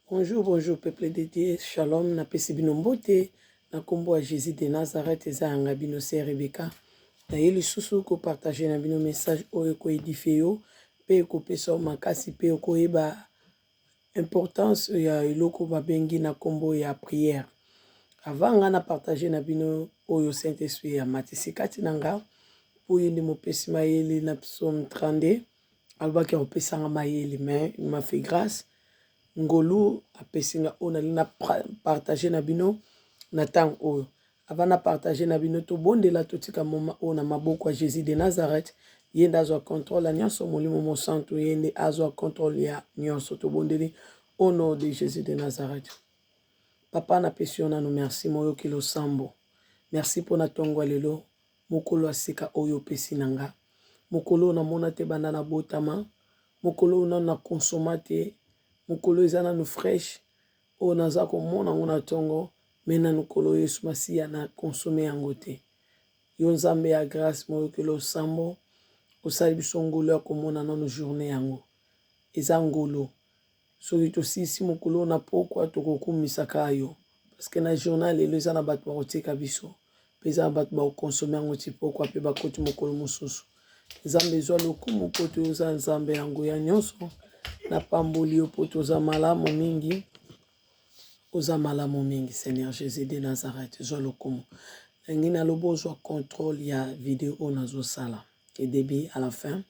Bonjour, bonjour peuple de Dieu, shalom, napesi bino mbote na kombo ya Jésus de Nazareth, eza yanga bino se Rebecca. Naye lisusu ko partager na bino message oyo eko edifier yo pe ekopesa yo makasi pe okoyeba importance ya eloko babengi na kombo ya prière. Avant nga na partager na bino oyo Saint Esprit amatisi kati na nga, po ye nde mopesi mayele na psaume 32 alobaki akopesa nga mayele mais il m'a fait grâce ngolu apesi nga oyo nalingi na partage na bino na ntango oyo avant na partage na bino tobondela totika moma oyo na maboko ya Jésus de Nazareth ye nde azwa contrôle ya nyonso molimo mosantu ye nde azwa contrôle ya nyonso tobondeli au nom de Jésus de Nazareth papa napesi yo nano merci moyoki losambo merci mpo na ntongo ya lelo Mokolo ya sika oyo opesi na nga. Mokolo oyo namona te banda na botama. Mokolo oyo nanu na consomma te. Mokolo oyo eza nanu fraiche. Oyo naza komona yango na tongo. Mais nanu Nkolo Yesu Masiya na consommer yango te. Yo Nzambe ya grace moyoki losambo. Osali biso ngolu ya komona nanu journee yango. Eza ngolu. Soki tosilisi mokolo oyo na pokwa tokokumisa kaka yo parce que na journal lelo eza na bato bakotika biso mpe eza na bato bakokonsome yango ti pokwa mpe bakoti mokolo mosusu. Nzambe zwa lokumu mpo te oza Nzambe ya nguya nyonso. Napamboli yo mpo toza malamu mingi, oza malamu mingi Seigneur Jesus de Nazareth, zwa lokumu. Nalingi naloba ozwa contrôle ya video oyo nazosala du début à la fin.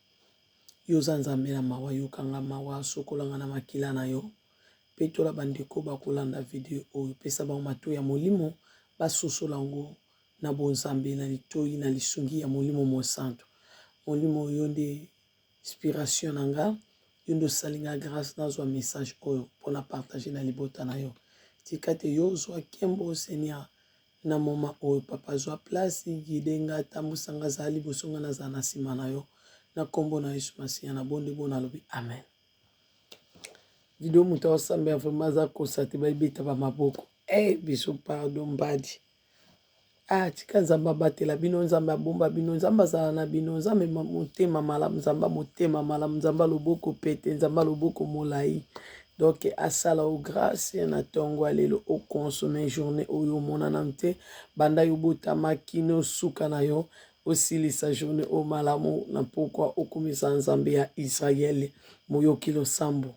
Yo oza Nzambe na mawa, yoka nga mawa, sokola nga na makila na yo. Petola ba ndeko bakolanda video oyo, pesa bango matoyi ya molimo basosola yango na bonzambe, na litoyi, na lisungi ya Molimo Mosantu. Molimo yo nde inspiration na nga, yo nde osali nga grace nazwa message oyo mpo na partager na libota na yo. Tika te yo ozwa nkembo Seigneur Na moment oyo papa zua place guide nga tambusa nga zala liboso nga nazala na sima na yo na kombo na yesu masiya na bondi bo nalobi amen. Video moto aosambela vraiment aza kosa te babeta ba maboko eh biso pardon mbadi ah tika nzambe abatela bino nzambe abomba bino nzambe azala na bino nzambe motema malamu nzambe motema malamu nzambe loboko pete nzambe loboko molai Donc asala yo grace na tongo ya lelo o consommer journée oyo omona nanu te banda yo botama kino suka na yo osilisa journée oyo malamu na pokwa okumisa Nzambe ya Israël moyoki losambo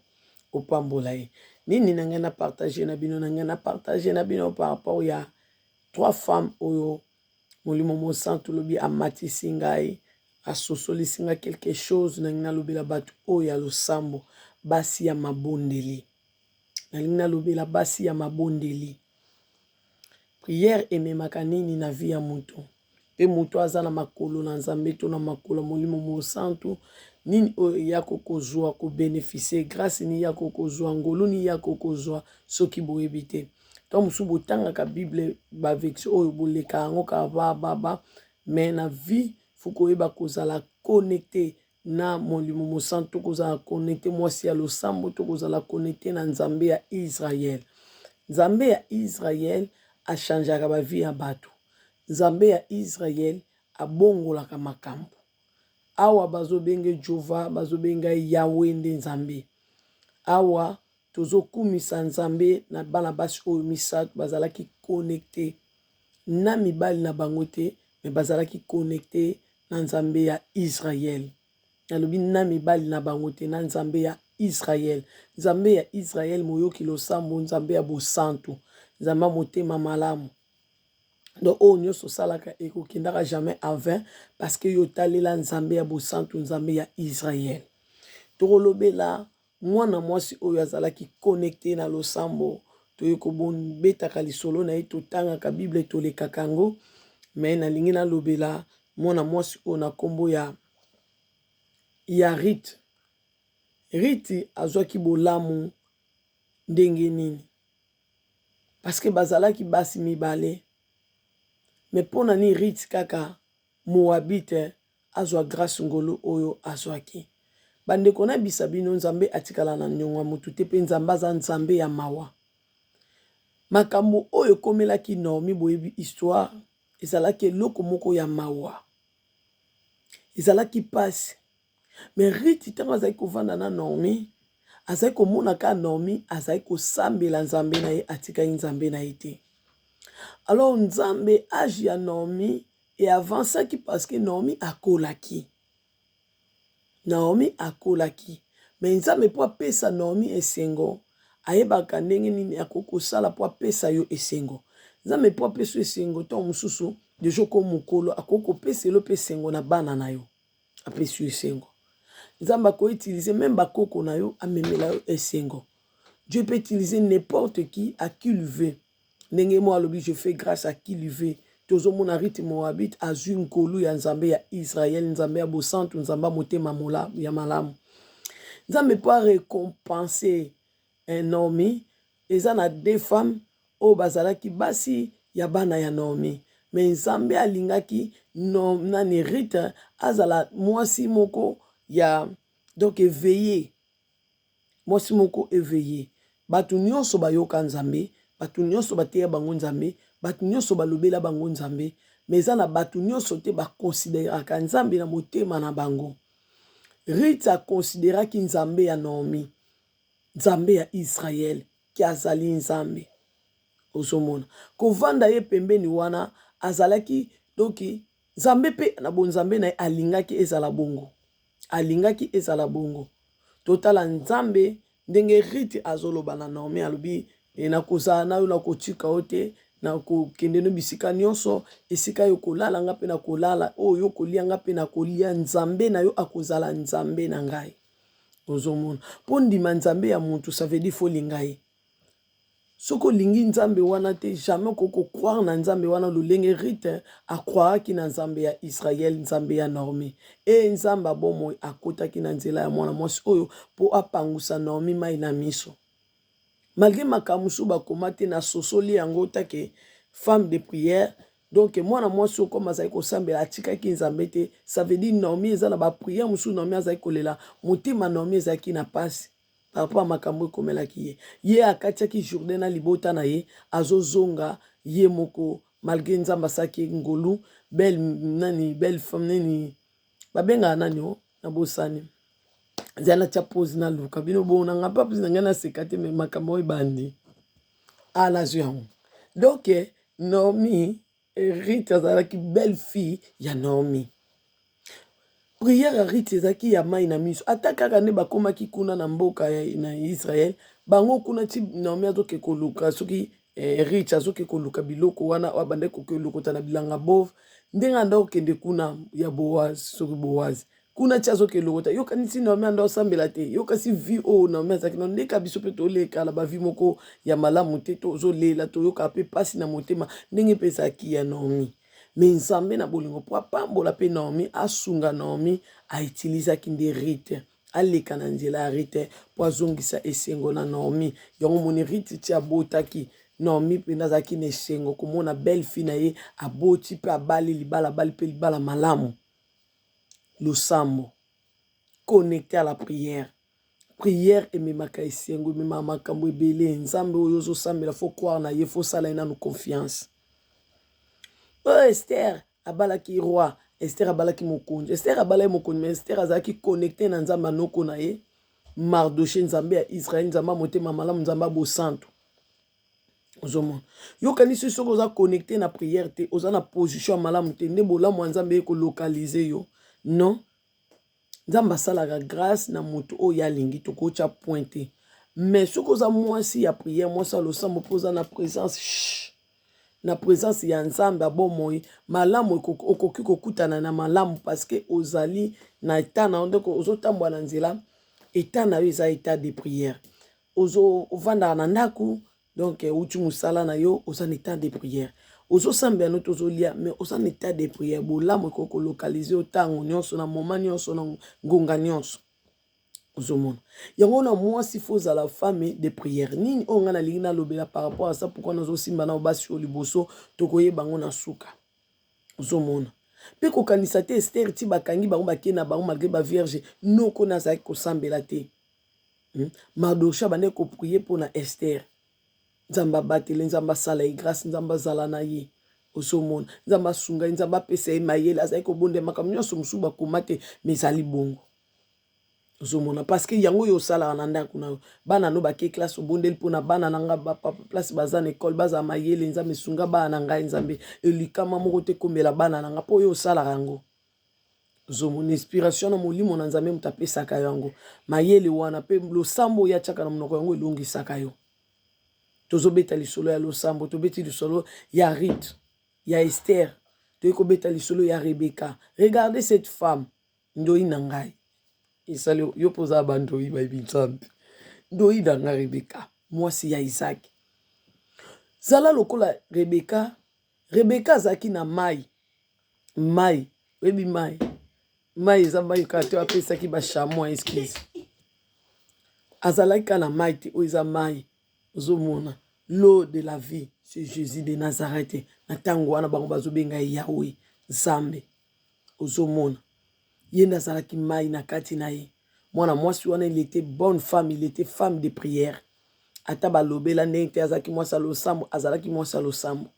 opambola ye nini na ngai na partager na bino na ngai na partager na bino par rapport ya trois femmes oyo Molimo Mosantu lobi amatisi ngai, asosolisi ngai quelque chose, nalingi nalobela bato oyo ya losambo, basi ya mabondeli. Nalingi nalobela basi ya mabondeli. Prière ememaka nini na vie ya moto? Pe moto aza na makolo na Nzambe to na makolo ya Molimo Mosantu, nini oyo eyako kozwa ko beneficier, grace nini yako kozwa, ngolu nini yako kozwa soki boyebi te. Tango mosusu botangaka bible ba version oyo boleka yango kaka ba ba ba mais na vie faut koyeba kozala connecte na molimo mosantu to kozala connecte mwasi ya losambo to kozala connecte na nzambe ya Israël. Nzambe ya Israël achangeaka ba vie ya bato. Nzambe ya Israël abongolaka makambo. Awa bazobenge Jehovah, bazobenga ye Yahweh nde Nzambe. Awa Tozo kumisa Nzambe na bana basi oyo misatu bazalaki connecte na mibali na bango te mais bazalaki connecte na Nzambe ya Israël. Nalobi na mibali na bango te na Nzambe ya Israël. Nzambe ya Israël moyoki losambo, Nzambe ya bosantu, Nzambe ya motema malamu. Donc oyo nyonso osalaka ekokendaka jamais en vain parce que yo otalela Nzambe ya bosantu, Nzambe ya Israël. Tokolobela Mwana mwasi oyo azalaki connecte na losambo, toye kobetaka lisolo na ye, totangaka Bible, tolekaka yango, mais nalingi nalobela mwana mwasi oyo na kombo ya ya Ruth. Ruth azwaki bolamu ndenge nini? Parce que bazalaki basi mibale, mais pona nini Ruth kaka Moabite azwa grace ngolu oyo azwaki. Ba ndeko na bisa bino nzambe atikala na niongo ya mutu te pe nzambe aza nzambe ya mawa. Makambo oyo ekomelaki Naomi boyebi histoire ezalaki eloko moko ya mawa. Ezalaki pasi. Mais Ruth tango azalaki kovanda na Naomi. Azali komona kaka Naomi azali kosambela Nzambe na ye, atikaki Nzambe na ye te. Alors Nzambe, age ya Naomi e avancaki parce que Naomi akolaki. Naomi akolaki. Mais Nzambe mpo apesa Naomi esengo, ayebaka ndenge nini akoki kosala mpo apesa yo esengo. Nzambe mpo apesa yo esengo, ntango mosusu deja okomi mokolo, akoki kopesela mpe esengo na bana na yo. Apesi yo esengo. Nzambe ako utiliser meme bakoko na yo, amemela yo esengo. Dieu peut utiliser n'importe qui à qui il veut. Ndenge mo alobi je fais grâce à qui il veut. Tozomona Ruth Moabite azwi nkolu ya Nzambe ya Israël, Nzambe ya bosantu, Nzambe ya motema mola ya malamu. Nzambe po a récompenser eh, Naomi, eza na deux femmes oyo bazalaki basi ya bana ya Naomi. Mais Nzambe alingaki no, nani Ruth azala mwasi moko ya donc éveillé, mwasi moko éveillé. Bato nyonso bayoka Nzambe, bato nyonso bateya bango Nzambe, bato nyonso balobela bango Nzambe, mais eza na bato nyonso te bakonsideraka Nzambe na motema na bango. Ruth akonsideraki Nzambe ya Naomi, Nzambe ya Israël, ki azali Nzambe. Ozomona kovanda ye pembeni wana azalaki donc Nzambe mpe na bonzambe na ye alingaki ezala bongo, alingaki ezala bongo. Totala Nzambe ndenge Ruth azoloba na Naomi, alobi e, nakozala na yo, nakotika yo te, nakokende no bisika nyonso, esika yo kolala nga mpe nakolala, oyo yo kolia nga mpe nakolia, Nzambe na yo akozala Nzambe na ngai. Ozomona, mpo ndima Nzambe ya mutu, ça veut dire faut linga ye. Soki olingi Nzambe wana te, jamais okoki kocroire na Nzambe wana lolenge Ruth acroiraki na Nzambe ya Israël, Nzambe ya Naomi. E Nzambe ya bomoi akotaki na nzela ya mwana mwasi oyo mpo apangusa Naomi mai na miso. Malgré makambo mosusu bakoma te, nasosoli yango take femme de prière. Donc mwana mwasi oyo comme azali kosambela atikaki Nzambe te, ça veut dire Naomi eza na ba prière mosusu Naomi azali kolela, motema Naomi ezalaki na pasi par rapport à makambo ekomelaki ye. Ye akatiaki Jourdain na libota na ye, azozonga ye moko malgré Nzambe asalaki ngolu, belle nani, belle femme nini babengaka nani o nabosani. Nzela natia pause naluka bino bongo na nga mpe pause na ngai naseka te, me makambo oyo ebandi ah nazwi yango. Donc Naomi, Ruth azalaki belle fille ya Naomi. Prière ya Ruth ezalaki ya mai na miso. Ata kaka nde bakomaki kuna na mboka ya, na Israël, bango kuna ti Naomi azoke koluka soki eh, Ruth azoke koluka biloko wana oyo abandaki kokelokota na bilanga bove, ndenge anda kokende kuna ya Boaz, soki Boaz kuna ti azoke lokota, yokanisi Naomi anda osambela te, yokasi vie oyo Naomi azalaki na ndeka, biso mpe toleka na bavi moko ya malamu te, tozolela, toyoka mpe mpasi na motema ndenge mpe ezalaki ya Naomi. Me Nzambe na bolingo mpo apambola mpe Naomi, asunga Naomi, autilisaki nde Ruth, aleka na nzela ya Ruth mpo azongisa esengo na Naomi. Yango moni Ruth ti abotaki Naomi mpenza azalaki na esengo komona belle fille na ye aboti mpe abali libala, abali mpe libala malamu. Losambo, connecte à la prière. Prière ememaka esengo, ememaka makambo ebele. Nzambe oyo ozosambela, faut croire na ye, faut sala ye nanu confiance. Oyo Esther abalaki roi, Esther abalaki mokonzi, Esther abalaki mokonzi, mais Esther azalaki connecte na Nzambe ya noko na ye Mardoché, Nzambe ya Israël, Nzambe ya motema malamu, Nzambe ya bosantu. Ozomona, yokanisi soki oza connecte na prière te, oza na position ya malamu te, nde bolamu ya Nzambe ekolokalize yo. Non, Nzambe asalaka grâce na moto oyo alingi, tokotya point te. Mais soki oza mwasi ya prière, mwasi ya losambo, mpo oza na présence, shh, na présence ya Nzambe ya bomoi malamu, okoki kokutana na malamu parce que ozali na état na yo, ndeko ozotambola na nzela, état na yo eza état de prière. Ozo ovandaka na ndako, donc outi mosala na yo, oza na état de prière, ozosambela no tozolia, mais oza na état de prière. Bolamu ekoki kolokalize yo ntango nyonso, na moment nyonso, na ngonga nyonso. Ozomona yango na mwasi faut ozala femme de prière. Nini oyo ngai nalingi nalobela par rapport à ça, pourquoi nazosimba na basi oyo liboso, tokoyeba yango na suka. Ozomona mpe kokanisa te Ester ti bakangi bango bakei na bango malgré bavierge, noko na azalaki kosambela te. Mardoché abandaki koprie mpo na Ester, Nzambe abatele, Nzambe asala ye grâce, Nzambe azala na ye. Ozomona, Nzambe asunga ye, Nzambe apesa ye mayele, azalaki kobondela makambo nyonso mosusu bakoma te, mais ezali bongo. Ozomona, parce que yango oyo osalaka na ndako na yo, bana no bake classe, obondeli mpona bana na nga place baza na ekole, bazala mayele. Nzambe, esunga bana na ngai. Nzambe, elikama moko te ekomela bana na nga. Mpo oyo osalaka yango, ozomona inspiration na molimo na Nzambe, moto apesaka yango mayele wana. Mpe losambo oyo atiaka na monoko, yango elongisaka yo. Tozobeta lisolo ya losambo, tobeti lisolo ya Ruth, ya Esther, toyei kobeta lisolo ya Rebecca. Regardez cette femme, ndoi na ngai esali yo mpo oza bandoi bayebi Nzambe. Ndoi na ngai Rebeka, mwasi ya Isaac. Zala lokola Rebeka. Rebeka azalaki na mai. Mai, oyebi mai, mai eza mai kaka te apesaki bachamois, excuse, azalaki kaka na mai te. Oyo eza mai, ozomona, l'eau de la vie, c'est Jésus de Nazareth. Na ntango wana bango bazobenga ye Yahweh, Nzambe. Ozomona, ye nde azalaki mai na kati na ye. Mwana mwasi wana, il était bonne femme, il était femme de prière. Ata balobela ndenge te, azalaki mwasi ya losambo, azalaki mwasi ya losambo.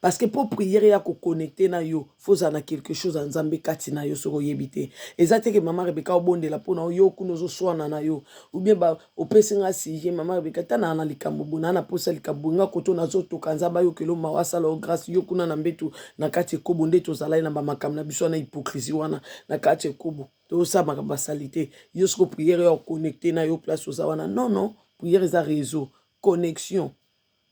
Parce que mpo prière ya koconnecter na yo, faut ozala na quelque chose ya Nzambe kati na yo. Soki oyebi te, eza te ke mama Rebeka obondela mpona yo, kuna ozoswana na yo, ou bien opesi nga sujet: "Mama Rebeka, ta na likambo boye, naa na posa likambo boye." Nga koto nazotoka, Nzambe ayokelo mawa, asala yo grâce. Yo kuna na mbeto na kati ekobo, nde tozalaki na bamakambo na biso wana, hypocrisie wana na kati ekobo, tozosala makambo basali te. Yo soko prière ya oconnecter na yo place oza wana, non, non, prière eza réseau, connexion.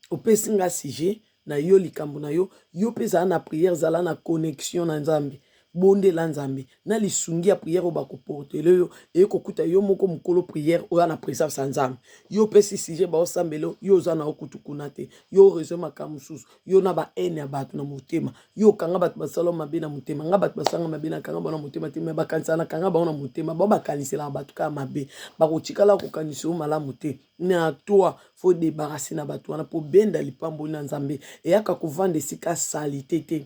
Opesi nga sujet na yo, likambo na yo, yo mpe ezala na prière, zala na connexion na Nzambe, bondela Nzambe na lisungi ya prière oyo bakoportele yo. Eye kokuta yo moko mokolo prière oyo na présence ya Nzambe. Yo opesi sujet, baosambela, yo oza na yo kutu kuna te. Yo oreseau makambo mosusu, yo na bahaine ya bato na motema, yo okanga bato basala mabe na motema. Nga bato basalanga mabe, nakanga bango na motema te, me bakanisaka nakanga bango na motema. Bao bakaniselaka bato kaka mabe, bakotikala kokanisa yo malamu te. Na toi, faut débarrasser na bato wana mpo benda lipamboli na Nzambe. Eyaka kovanda esika saleté te.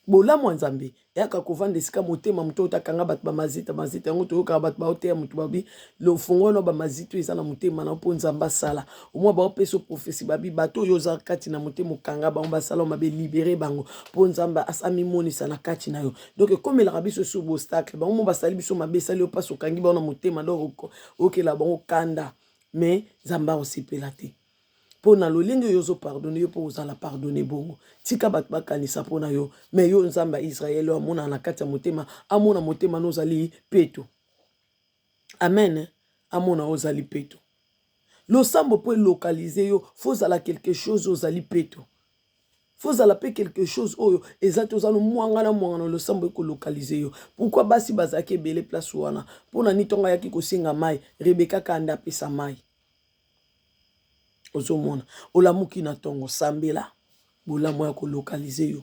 Bolamu ya Nzambe eyaka kovanda esika motema moto oyo takanga bato bamazita mazita. Yango toyokaka bato baoteya moto, babi lofongo wana bamazito eza na motema na mpo Nzambe asala omwa. Baopesa prophétie, babi bato oyo oza kati na motema okanga bango, basala mabe, libérer bango mpo Nzambe amimonisa na kati na yo. Donc ekomelaka biso sur baobstacle, bango mo basali biso mabe, esali yo mpasi, okangi bango na motema, donc okela bango kanda. Mais Nzambe akosepela te mpo na lolenge oyo ozopardonner yo, mpo ozala pardonné bongo. Tika bato bakanisa mpo na yo, mais yo, Nzambe ya Israele oyo amonaka na kati ya motema, amona motema no ozali peto. Amen. Amona ozali peto. Losambo mpo elocaliser yo, faut ozala quelque chose, ozali peto. Faut ozala mpe quelque chose oyo eza te, oza no mwanga na mwanga na losambo ekolocaliser yo. Pourquoi basi bazalaki ebele place wana? Mpo na nini? Ntongo ayaki kosenga mai, Rebeka kanda apesa mai. Ozomona, olamuki na ntongo, sambela bolamu ya kolocaliser yo.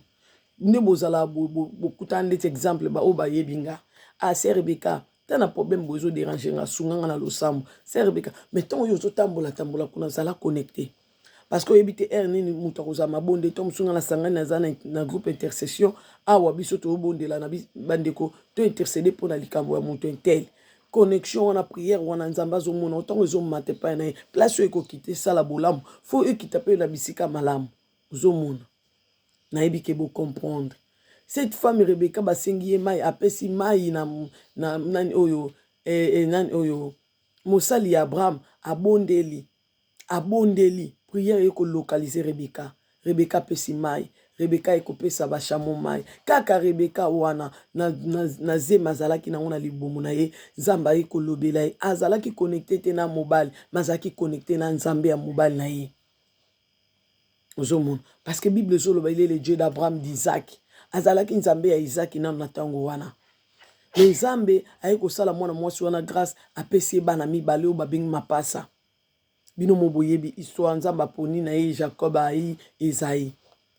Nde bozala bokutana ndeti exemple, baoyo bayebi nga: "Ah, sœur Rebeka, ta na problème boye ezodéranger nga, sunga nga na losambo, sœur Rebeka." Mais ntongo oyo ozotambola tambola kuna, zala connecté, parce que oyebi te heure nini moto akozala mabonde to mosu. Nga nasangani, naza na groupe intercession awa, biso tozobondela na bandeko, to intercéder mpo na likambo ya moto un tel. Connexion wana, prière wana, Nzambe azomona ntango ezomata epai na ye. Place oyo ekokita, esala bolamu, faut ekita mpe na bisika malamu. Ozomona, nayebi ke bocomprendre. Cette femme Rebeka, basengi ye mai, apesi mai na nani oyo, nani oyo, mosali ya Abraham. Abondeli, abondeli, prière ekolocaliser Rebeka. Rebeka apesi mai, Rebeka ekopesa bachameaux mai. Kaka Rebeka wana na zemi azalaki nango na libumu na ye, Nzambe aye kolobela ye. Azalaki connecté te na mobali, mais azalaki connecté na Nzambe ya mobali na ye. Ozomona, parce que Bible ezoloba, il est le Dieu d'Abraham, d'Isaac. Azalaki Nzambe ya Isaac nano na ntango wana. Mais Nzambe aye kosala mwana mwasi wana grâce, apesi ye bana mibale oyo babengi mapasa. Bino mo boyebi histoire. Nzambe aponi na ye Jacob, ayi Ezai.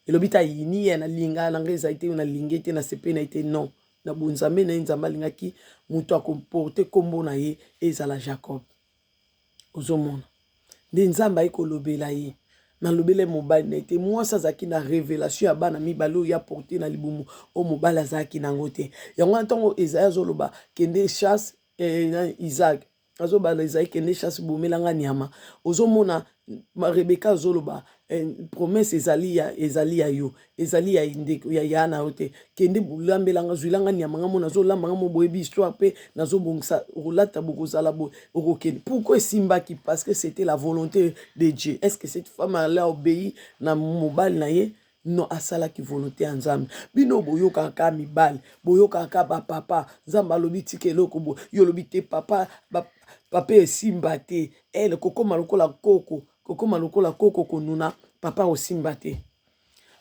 Elobi te ayini ye: "Nalinga na ngai ezali te, nalingi te, nasepe na ye te." Non, na bonzambe na ye, Nzambe alingaki moto akoporter nkombo na ye ezala Jacob. Ozomona nde Nzambe aye kolobela ye, nalobela mobali na ye te. Mwasi azalaki na révélation ya bana mibale oyo aporter na libumu, oyo mobali azalaki nango te. Yango wana ntango Ezai azoloba: "Kende chasse Isaac." Azobala ezali kende chasse bomela nga nyama. Ozomona Rebecca azoloba eh, promesse ezali ya ezali ya yo ezali ya ndeko ya ya na yo te. Kende bolambela nga zwila nga nyama nga mo nazolamba nga mo boyebi histoire mpe nazobongisa okolata bokozala boye okokende. Pourquoi esimbaki? Parce que c'était la volonté de Dieu. Est-ce que cette femme allait obéir na mobali na ye? Non, asalaki volonté ya Nzambe. Bino boyokaka kaka mibali, boyokaka kaka ba papa. Nzambe alobi tika eloko boye, yo olobi te papa, ba, papa esimba te. Ele kokoma lokola koko, kokoma lokola koko konuna, papa osimba te.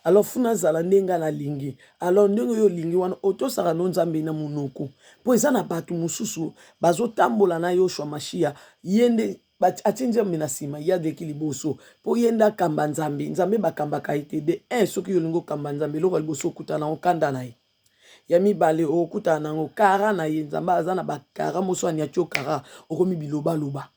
Alors funa azala ndenge nga nalingi. Alors ndenge yo olingi wana otosaka no Nzambe na monoko. Po eza na bato mosusu bazotambola na Yoshua Mashiya, ye nde atie Nzambe na nsima, ye aleki liboso mpo ye nde akamba Nzambe. Nzambe bakambaka ye te. De un, soki yo olingi okamba Nzambe, eloko ya liboso okutana nango kanda na ye. Ya mibale okutana nango kara na ye. Nzambe aza na bakara moso aniati yo kara, okomi bilobaloba.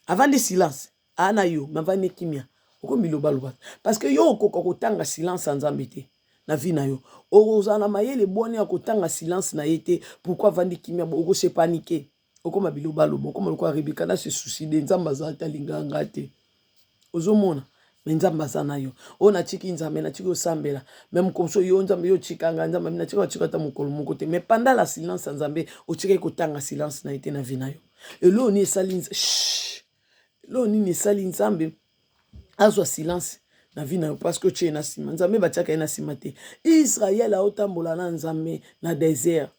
Avandi silence aa na yo, me avandi kimia, okomi bilobaloba parce que yo okoka kotanga silence ya Nzambe te na vie na yo. Okozala na mayele bwani ya kotanga silence na ye te. Pourquoi avandi kimia? Okose panike, okoma bilobaloba, okoma lokola Rebecca na se suicide. Nzambe aza te, alingaka nga te. Ozomona, me Nzambe aza na yo. Oyo natiki Nzambe, natiki osambela me mokoso yo Nzambe yo otika nga Nzambe natika otika ata mokolo moko te. Me pendant la silence ya Nzambe, otikaki kotanga silence na ye te na vie na yo. Eloko nini esali, eloko nini esali Nzambe azwa silence na vie na yo? Parce que otie ye na nsima. Nzambe batiaka ye na nsima te. Israel aotambola na Nzambe na desert.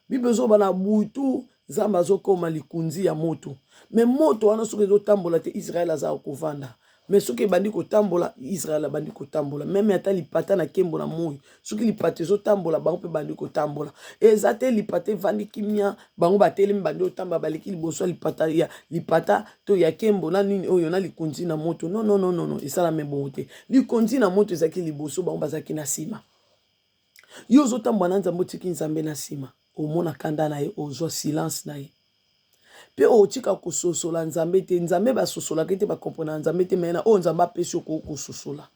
Bible ezoba na butu Nzambe azokoma likunzi ya moto. Me moto wana soki ezotambola te, Israel aza kovanda. Me soki ebandi kotambola, Israel abandi kotambola. Meme ata lipata na kembo na moi, soki lipata ezotambola, bango mpe bandi kotambola. Eza te lipata evandi kimia, bango batelemi bandi kotambola, baleki liboso ya lipata ya lipata to ya kembo na nini oyo na likunzi na moto. Non, non, non, non, non, esalami bongo te. Likunzi na moto ezalaki liboso, bango bazalaki na nsima. Yo ozotambola na Nzambe, otiki Nzambe na nsima, omona kanda na ye, ozwa silence na ye mpe otika kososola Nzambe te. Nzambe basosolaka te, bakomprena Nzambe te, me na oyo Nzambe apesi yo okoki kososola.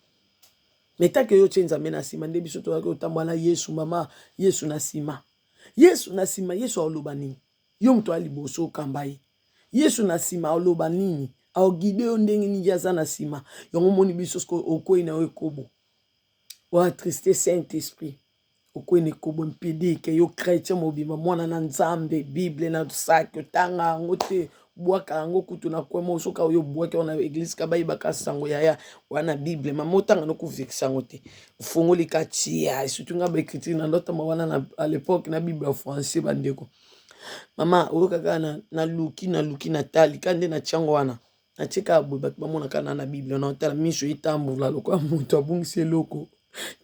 Me take yo otie Nzambe na nsima, nde biso tozalaki kotambola na Yesu, mama Yesu na nsima, Yesu na nsima. Yesu aloba nini? Yo moto ya liboso okamba ye. Yesu na nsima aloba nini? Aogide yo ndenge nini? Ye aza na nsima. Yango omoni biso sikoyo okwei na yo ekobo. Oa triste Saint Esprit. Okwei na ekobo impedique yo chrétien mobimba mwana na Nzambe, Bible na sac otanga yango te, bwaka yango kutu na coin moko soki oyo obwaki yango na église ka bayebaka sango yaya wana Bible mama otanga no kovekisa yango te, ofongoli ka tia surtout nga ba écriture na ndotama wana na à l'époque na Bible ya français bandeko mama oyoka kaka na naluki naluki natali ka nde na tiango wana Natie kaka boye bato bamonaka na na Bible na otala miso etambola lokola moto abungisi eloko.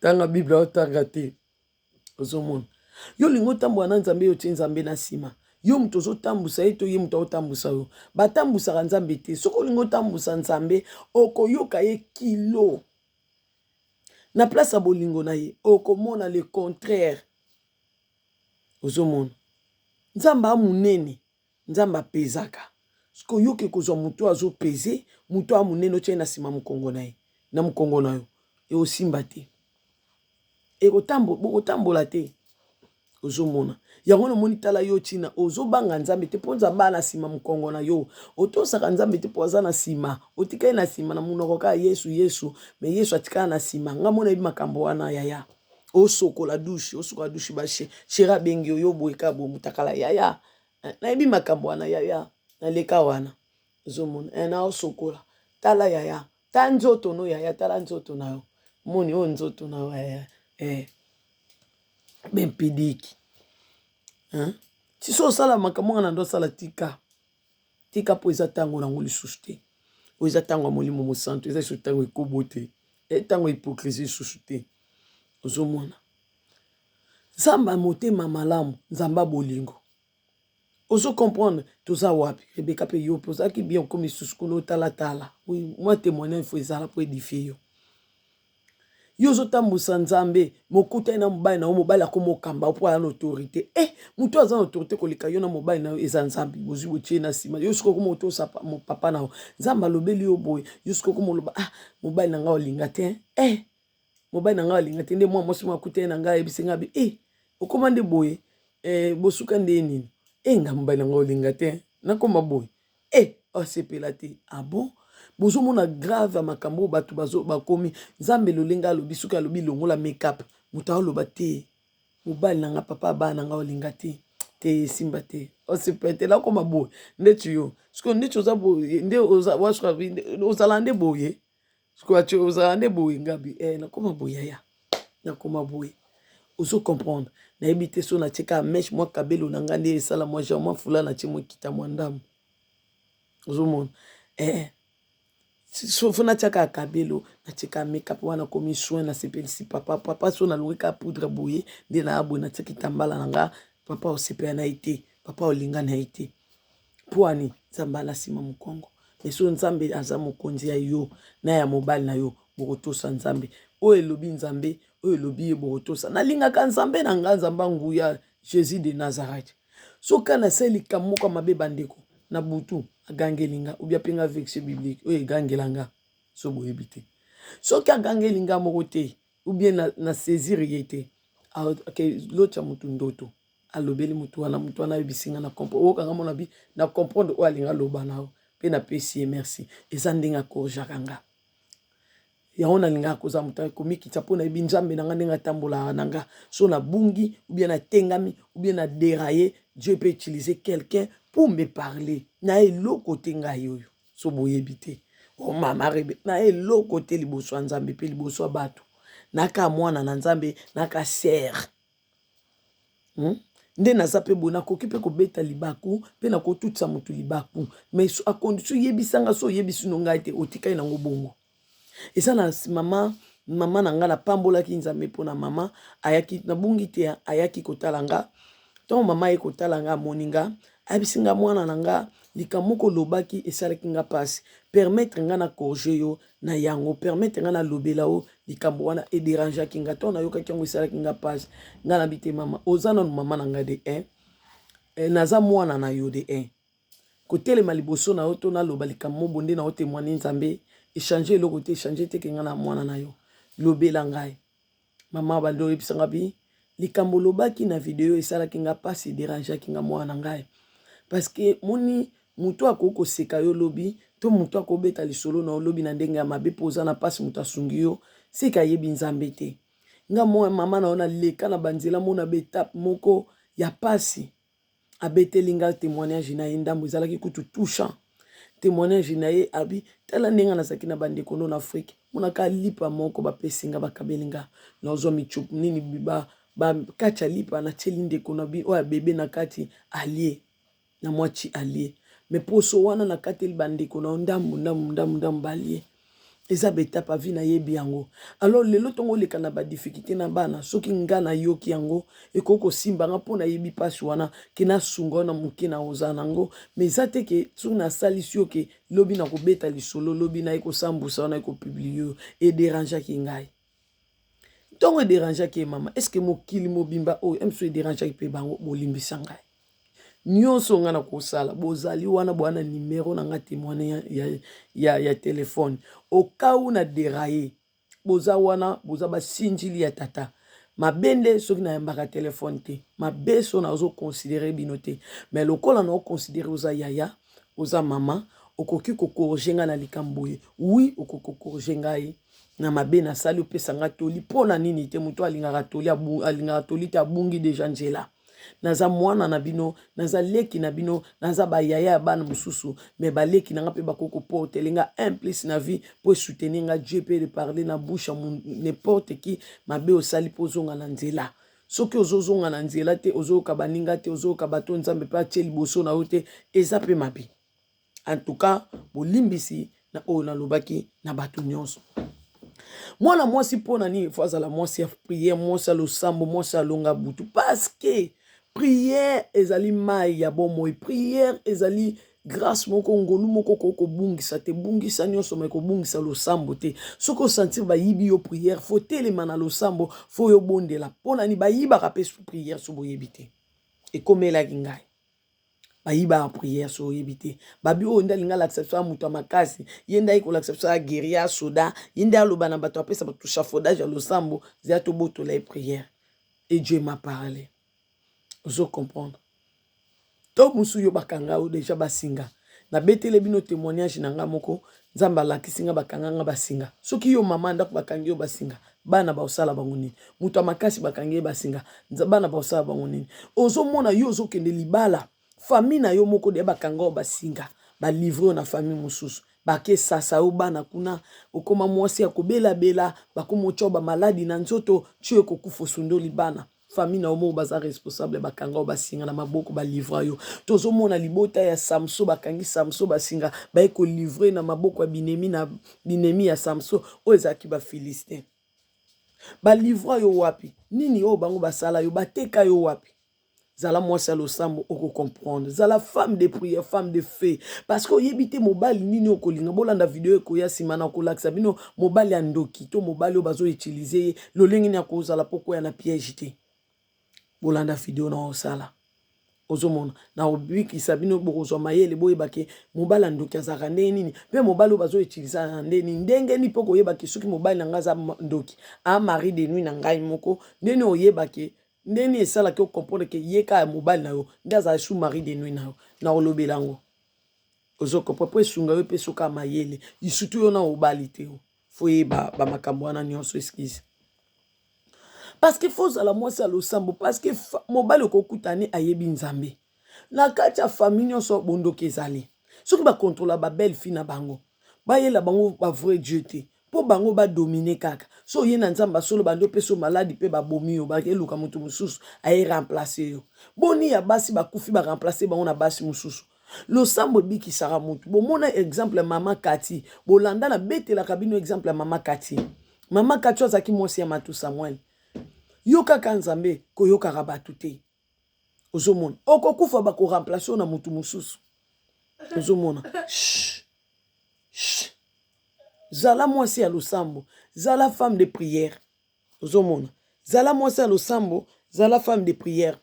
Tanga Bible otanga te. Ozomona. Yo olingi otambola na Nzambe, yo otie Nzambe na nsima. Yo moto ozotambusa ye to ye moto aotambusa yo? Batambusaka Nzambe te. Soki olingi otambusa Nzambe, okoyoka ye kilo. Na place ya bolingo na ye, okomona le contraire. Ozomona. Nzambe a monene. Nzambe apezaka. Sikoyo yo oke kozwa moto oyo azo peze, moto oyo monene otia ye na nsima mokongo na ye, na mokongo na yo, ekosimba te. Ekotambo, bokotambola te. Ozomona. Yango namoni tala yo tina ozobanga Nzambe te mpo Nzambe aza na nsima mokongo na yo. Otosaka Nzambe te mpo aza na nsima. Otika ye na nsima na monoko kaka Yesu Yesu, mais Yesu atikala na nsima. Nga mona yebi makambo wana yaya. Osokola douche, osokola douche ba chéri abengi yo, yo boye kaka boye mutakala yaya. Eh, nayebi makambo wana yaya, naleka wana ozomona eh, naosokola tala yaya, ta nzoto no yaya, tala nzoto na yo moni oyo nzoto na yo yaya eh, bempidiki hein? Siso osala makambo nga na ndo osala, tika tika mpo eza ntango nango lisusu te. Oyo eza ntango ya Molimo Mosantu, eza lisusu ntango ekobo te, ntango ya hypocrisie lisusu te. Ozomona Nzambe ya motema malamu, Nzambe ya bolingo. Ozo comprendre toza wapi? Rebecca pe yo pe ozalaki bien, okomi lisusu kuna otalatala. Oui, mwa témoignage faut ezala po édifier yo. Yo ozotambusa Nzambe, mokutani na mobali na yo, mobali akoma okamba mpo aza na autorité. Eh, moto aza na autorité koleka yo na mobali na yo eza Nzambe. Bozwi botie na nsima. Yo sikoyo okoma otosa papa na yo. Nzambe alobeli yo boye. Yo sikoyo okoma oloba, ah, mobali na ngai olinga te. Eh, mobali na ngai alinga te nde mwa mwasi moko akutani na ngai ayebisi ngai bi eh, okoma nde boye eh, bosuka nde nini eh, nga mobali na ngai olinga te. Nakoma boye e asepela te. Ah bon, bozomona grave ya makambo oyo bato bazo bakomi. Nzambe lolenge alobi, soki alobi longola makeup, moto aoloba te. Mobali na nga, papa bana na nga, olinga te te, esimba te, osepela te. Nakoma boye ndeti yo sikoyo, ndeti oza boye nde ozala nde boye sikoyo, ozala nde boye. Ngabi eh, nakoma boye yaya, nakoma boye, ozo comprendre. Nayebi te so natie kaka mèche, mwa kabelo na ngai nde esala mwa genre mwa fula, natie mwa ekita mwa ndambo, ozomona eh. So fo natia kaka kabelo, natie kaka makeup wana, komi soin, nasepelisi papa. Papa so nalongi kaka poudre boye nde naya boye, natiaki tambala na nga, papa osepela na ye te, papa olinga na ye te. Mpo ani Nzambe ala nsima mokongo. Mais so Nzambe aza mokonzi ya yo na ya mobali na yo, bokotosa Nzambe. Oyo elobi Nzambe, oyo elobi ye, bokotosa. Nalingaka Nzambe na nga, Nzambe nguya, Jésus de Nazareth. Soki nasali likambo moko ya mabe, bandeko, na butu agangeli nga, obia mpe nga verset biblique oyo egangela nga. So boyebi te, soki agangeli nga moko te ou bien na saisir ye te, lotya motu ndoto, alobeli motu wana, motu wana ayebisi nga na comprendre. Oyokanga mona bi na comprendre oyo alinga aloba na yo, mpe napesi ye merci. Eza ndenge akorjaka nga yango. Nalingaka kozala moto akomikitisa, mpo nayebi Nzambe na nga ndenge atambolaka na nga. So nabungi ou bien natengami ou bien na dérailler, Dieu peut utiliser quelqu'un pour me parler. Na eloko te ngai oyo, so boyebi te, o mama Rebe, na eloko te liboso ya Nzambe mpe liboso ya bato. Naka mwana na Nzambe, naka sere. Nde naza mpe boye, nakoki mpe kobeta libaku mpe nakotutisa motu libaku, mais à condition oyebisanga. So oyebisi no ngai te, otikali nango bongo. Eza na mama, mama na ngai, napambolaki Nzambe mpo na mama ayaki, nabungi te, ayaki kotala nga. Ntango mama aye kotala nga, amoni nga, ayebisi nga: "Mwana na nga, likambo moko olobaki esalaki nga mpasi. Permettre nga na corriger yo na yango, permettre nga nalobela yo likambo wana ederangeaki nga. Ntango nayokaki yango, esalaki nga mpasi." Nga nabi te, mama, oza nanu mama na nga de un eh, naza mwana na yo de un. Kotelema liboso na yo to naloba likambo mobo nde na otémoigne Nzambe, échange eloko te, échange te ke nga na mwana na yo. Lobela ngai. Mama bandi oyebisanga bi likambo olobaki na video esalaki nga mpasi, ederangeaki nga, mwana na ngai, parce que moni moto akoki koseka yo lobi, to moto akobeta lisolo na yo lobi na ndenge ya mabe mpo oza na mpasi. Moto asungi yo sika ayebi Nzambe te. Nga mwa mama na yo naleka na banzela mona baétape moko ya mpasi. Abeteli nga témoignage na ye ndambo, ezalaki kutu touchant, témoignage na ye. Abi: "Tala ndenge nazalaki na bandeko no na Afrique, monaka lipa moko bapesi nga, bakabeli nga, nazwa michup nini bakati ya lipa, natieli ndeko na bi oyo abebe na kati, alie na mwaci alie, mais poso wana nakateli bandeko na yo ndambu ndambu ndambu ndambu, balie." Eza baétape ya vie, nayebi yango. Alors lelo ntongo oleka na badifficulté na bana, soki nga nayoki yango, ekoki kosimba nga mpo nayebi mpasi wana, ke nasunga wana moke na ozala nango. Mais eza te ke soki nasalisi yo ke lobi nakobeta lisolo, lobi naye kosambusa wana, ekopublier yo. Ederangeaki ngai ntongo ederangeaki ye mama. Est ce que mokili mobimba oyo mso ederangeaki mpe bango? Bolimbisa ngai nyonso nga na kosala. Bozali wana, boya na nimero na nga, témoigne ya telefone okau na dérailler. Boza wana, boza basinjili ya tata. Mabe nde soki nayambaka telefone te, mabe so nazoconsidérer bino te. Mais lokola naoconsidérer oza yaya, oza mama, okoki kocorriger ngai na likambo boye. Oui, okoki kocorriger ngai na mabe nasali, opesa nga toli. Mpo na nini te? Moto alingaka toli, alingaka toli te, abungi déjà nzela. Naza mwana na bino, naza leki na bino, naza bayaya ya bana mosusu, mais baleki na nga mpe bakoki koportele nga un plus na vie mpo esoutenir nga. Dieu peut parler na bouche ya n'importe qui. Mabe osali mpo ozonga na nzela. Soki ozozonga na nzela te, ozoyoka baninga te, ozoyoka bato Nzambe mpe atie liboso na yo te, eza mpe mabe. En tout cas, bolimbisi na oyo nalobaki na bato nyonso. Mwana mwasi, mpo na nini fo azala mwasi ya prière, mwasi ya losambo, mwasi alonga butu? Parce que prière ezali mai ya bomoi. Prière ezali grâce moko, ngolu moko okoki kobungisa te. Bungisa nyonso, mais kobungisa losambo te. Soki osentir bayibi yo prière, fo telema na losambo, fo yo bondela. Mpo na nini bayibaka mpe prière? So boyebi te, ekomelaki ngai, bayibaka prière. So oyebi te, babi oyo nde alingi alakisa biso ya moto ya makasi, ye nde ayi kolakisa biso ya guerrier, ya soda, ye nde aloba na bato, apesa bato chafaudage ya losambo, zela tobotola ye prière. Et Dieu m'a parlé, ozo comprendre. To mosusu yo bakanga yo deja basinga. Nabetele bino témoignage na nga moko, Nzambe alakisi nga bakanga nga basinga. Soki yo mama ndako bakangi yo basinga, bana baosala bango nini? Moto ya makasi bakangi ye basinga, bana baosala bango nini? Ozomona yo ozokende libala, famille na yo moko deya bakanga yo basinga, balivre yo na famille mosusu. Bake sasa yo bana kuna, okoma mwasi ya kobelabela, bakoma otya yo bamaladi na nzoto, ti oyo ekokufa osundoli bana. Famille na yo moko baza responsable, bakanga yo basinga na maboko, balivra yo. Tozomona libota ya Samso, bakangi Samso basinga, baye kolivre na maboko ya binemi na binemi ya Samso oyo ezalaki Bafilistin. Balivra yo wapi? Nini oyo bango basala yo? Bateka yo wapi? Zala mwasi ya losambo, oko comprendre. Zala femme de prière, femme de feu, parce que oyebi te mobali nini okolinga. Bolanda video ekoya nsima na kolakisa bino mobali ya ndoki to mobali oyo bazo utiliser ye lolenge nini akozala mpo koya na piège te. Bolanda video na osala, ozomona na kobikisa bino, bokozwa mayele, boyeba ke mobali ya ndoki azalaka ndenge nini, mpe mobali oyo bazo utiliser na ndenge nini, ndenge nini mpo koyeba ke soki mobali na ngai aza ndoki, a mari de nuit na ngai moko, ndenge nini oyeba ke ndenge nini esalaki ocomprendre ke ye kaka mobali na yo nde azala sous mari de nuit na yo. Na olobela yango, ozo comprendre, mpo esunga yo mpe soka mayele, surtout yo na obali te, faut yeba bamakambo wana nyonso. Excuse, parce que faut ozala mwasi ya losambo, parce que mobali okokutani ayebi Nzambe. Na kati ya famille nyonso bondoki ezali. Soki bakontrola babelle fille na bango, bayela bango bavrai Dieu te, mpo bango badomine kaka. So oye na Nzambe asolo, bandi opesa yo maladi mpe babomi yo, bakeluka moto mosusu aye remplace yo. Boni ya basi bakufi, baremplace bango na basi mosusu. Losambo ebikisaka motu. Bomona exemple ya mama Kati, bolanda nabetelaka bino exemple ya mama Kati. Mama Kati oyo azalaki mwasi ya Matu Samuel. Yo kaka Nzambe, koyokaka bato te. Ozomona okokufa, bakoremplace yo na motu mosusu. Ozomona? Shh. Shh. Zala mwasi ya losambo, zala femme de prière. Ozomona, zala mwasi ya losambo, zala femme de prière,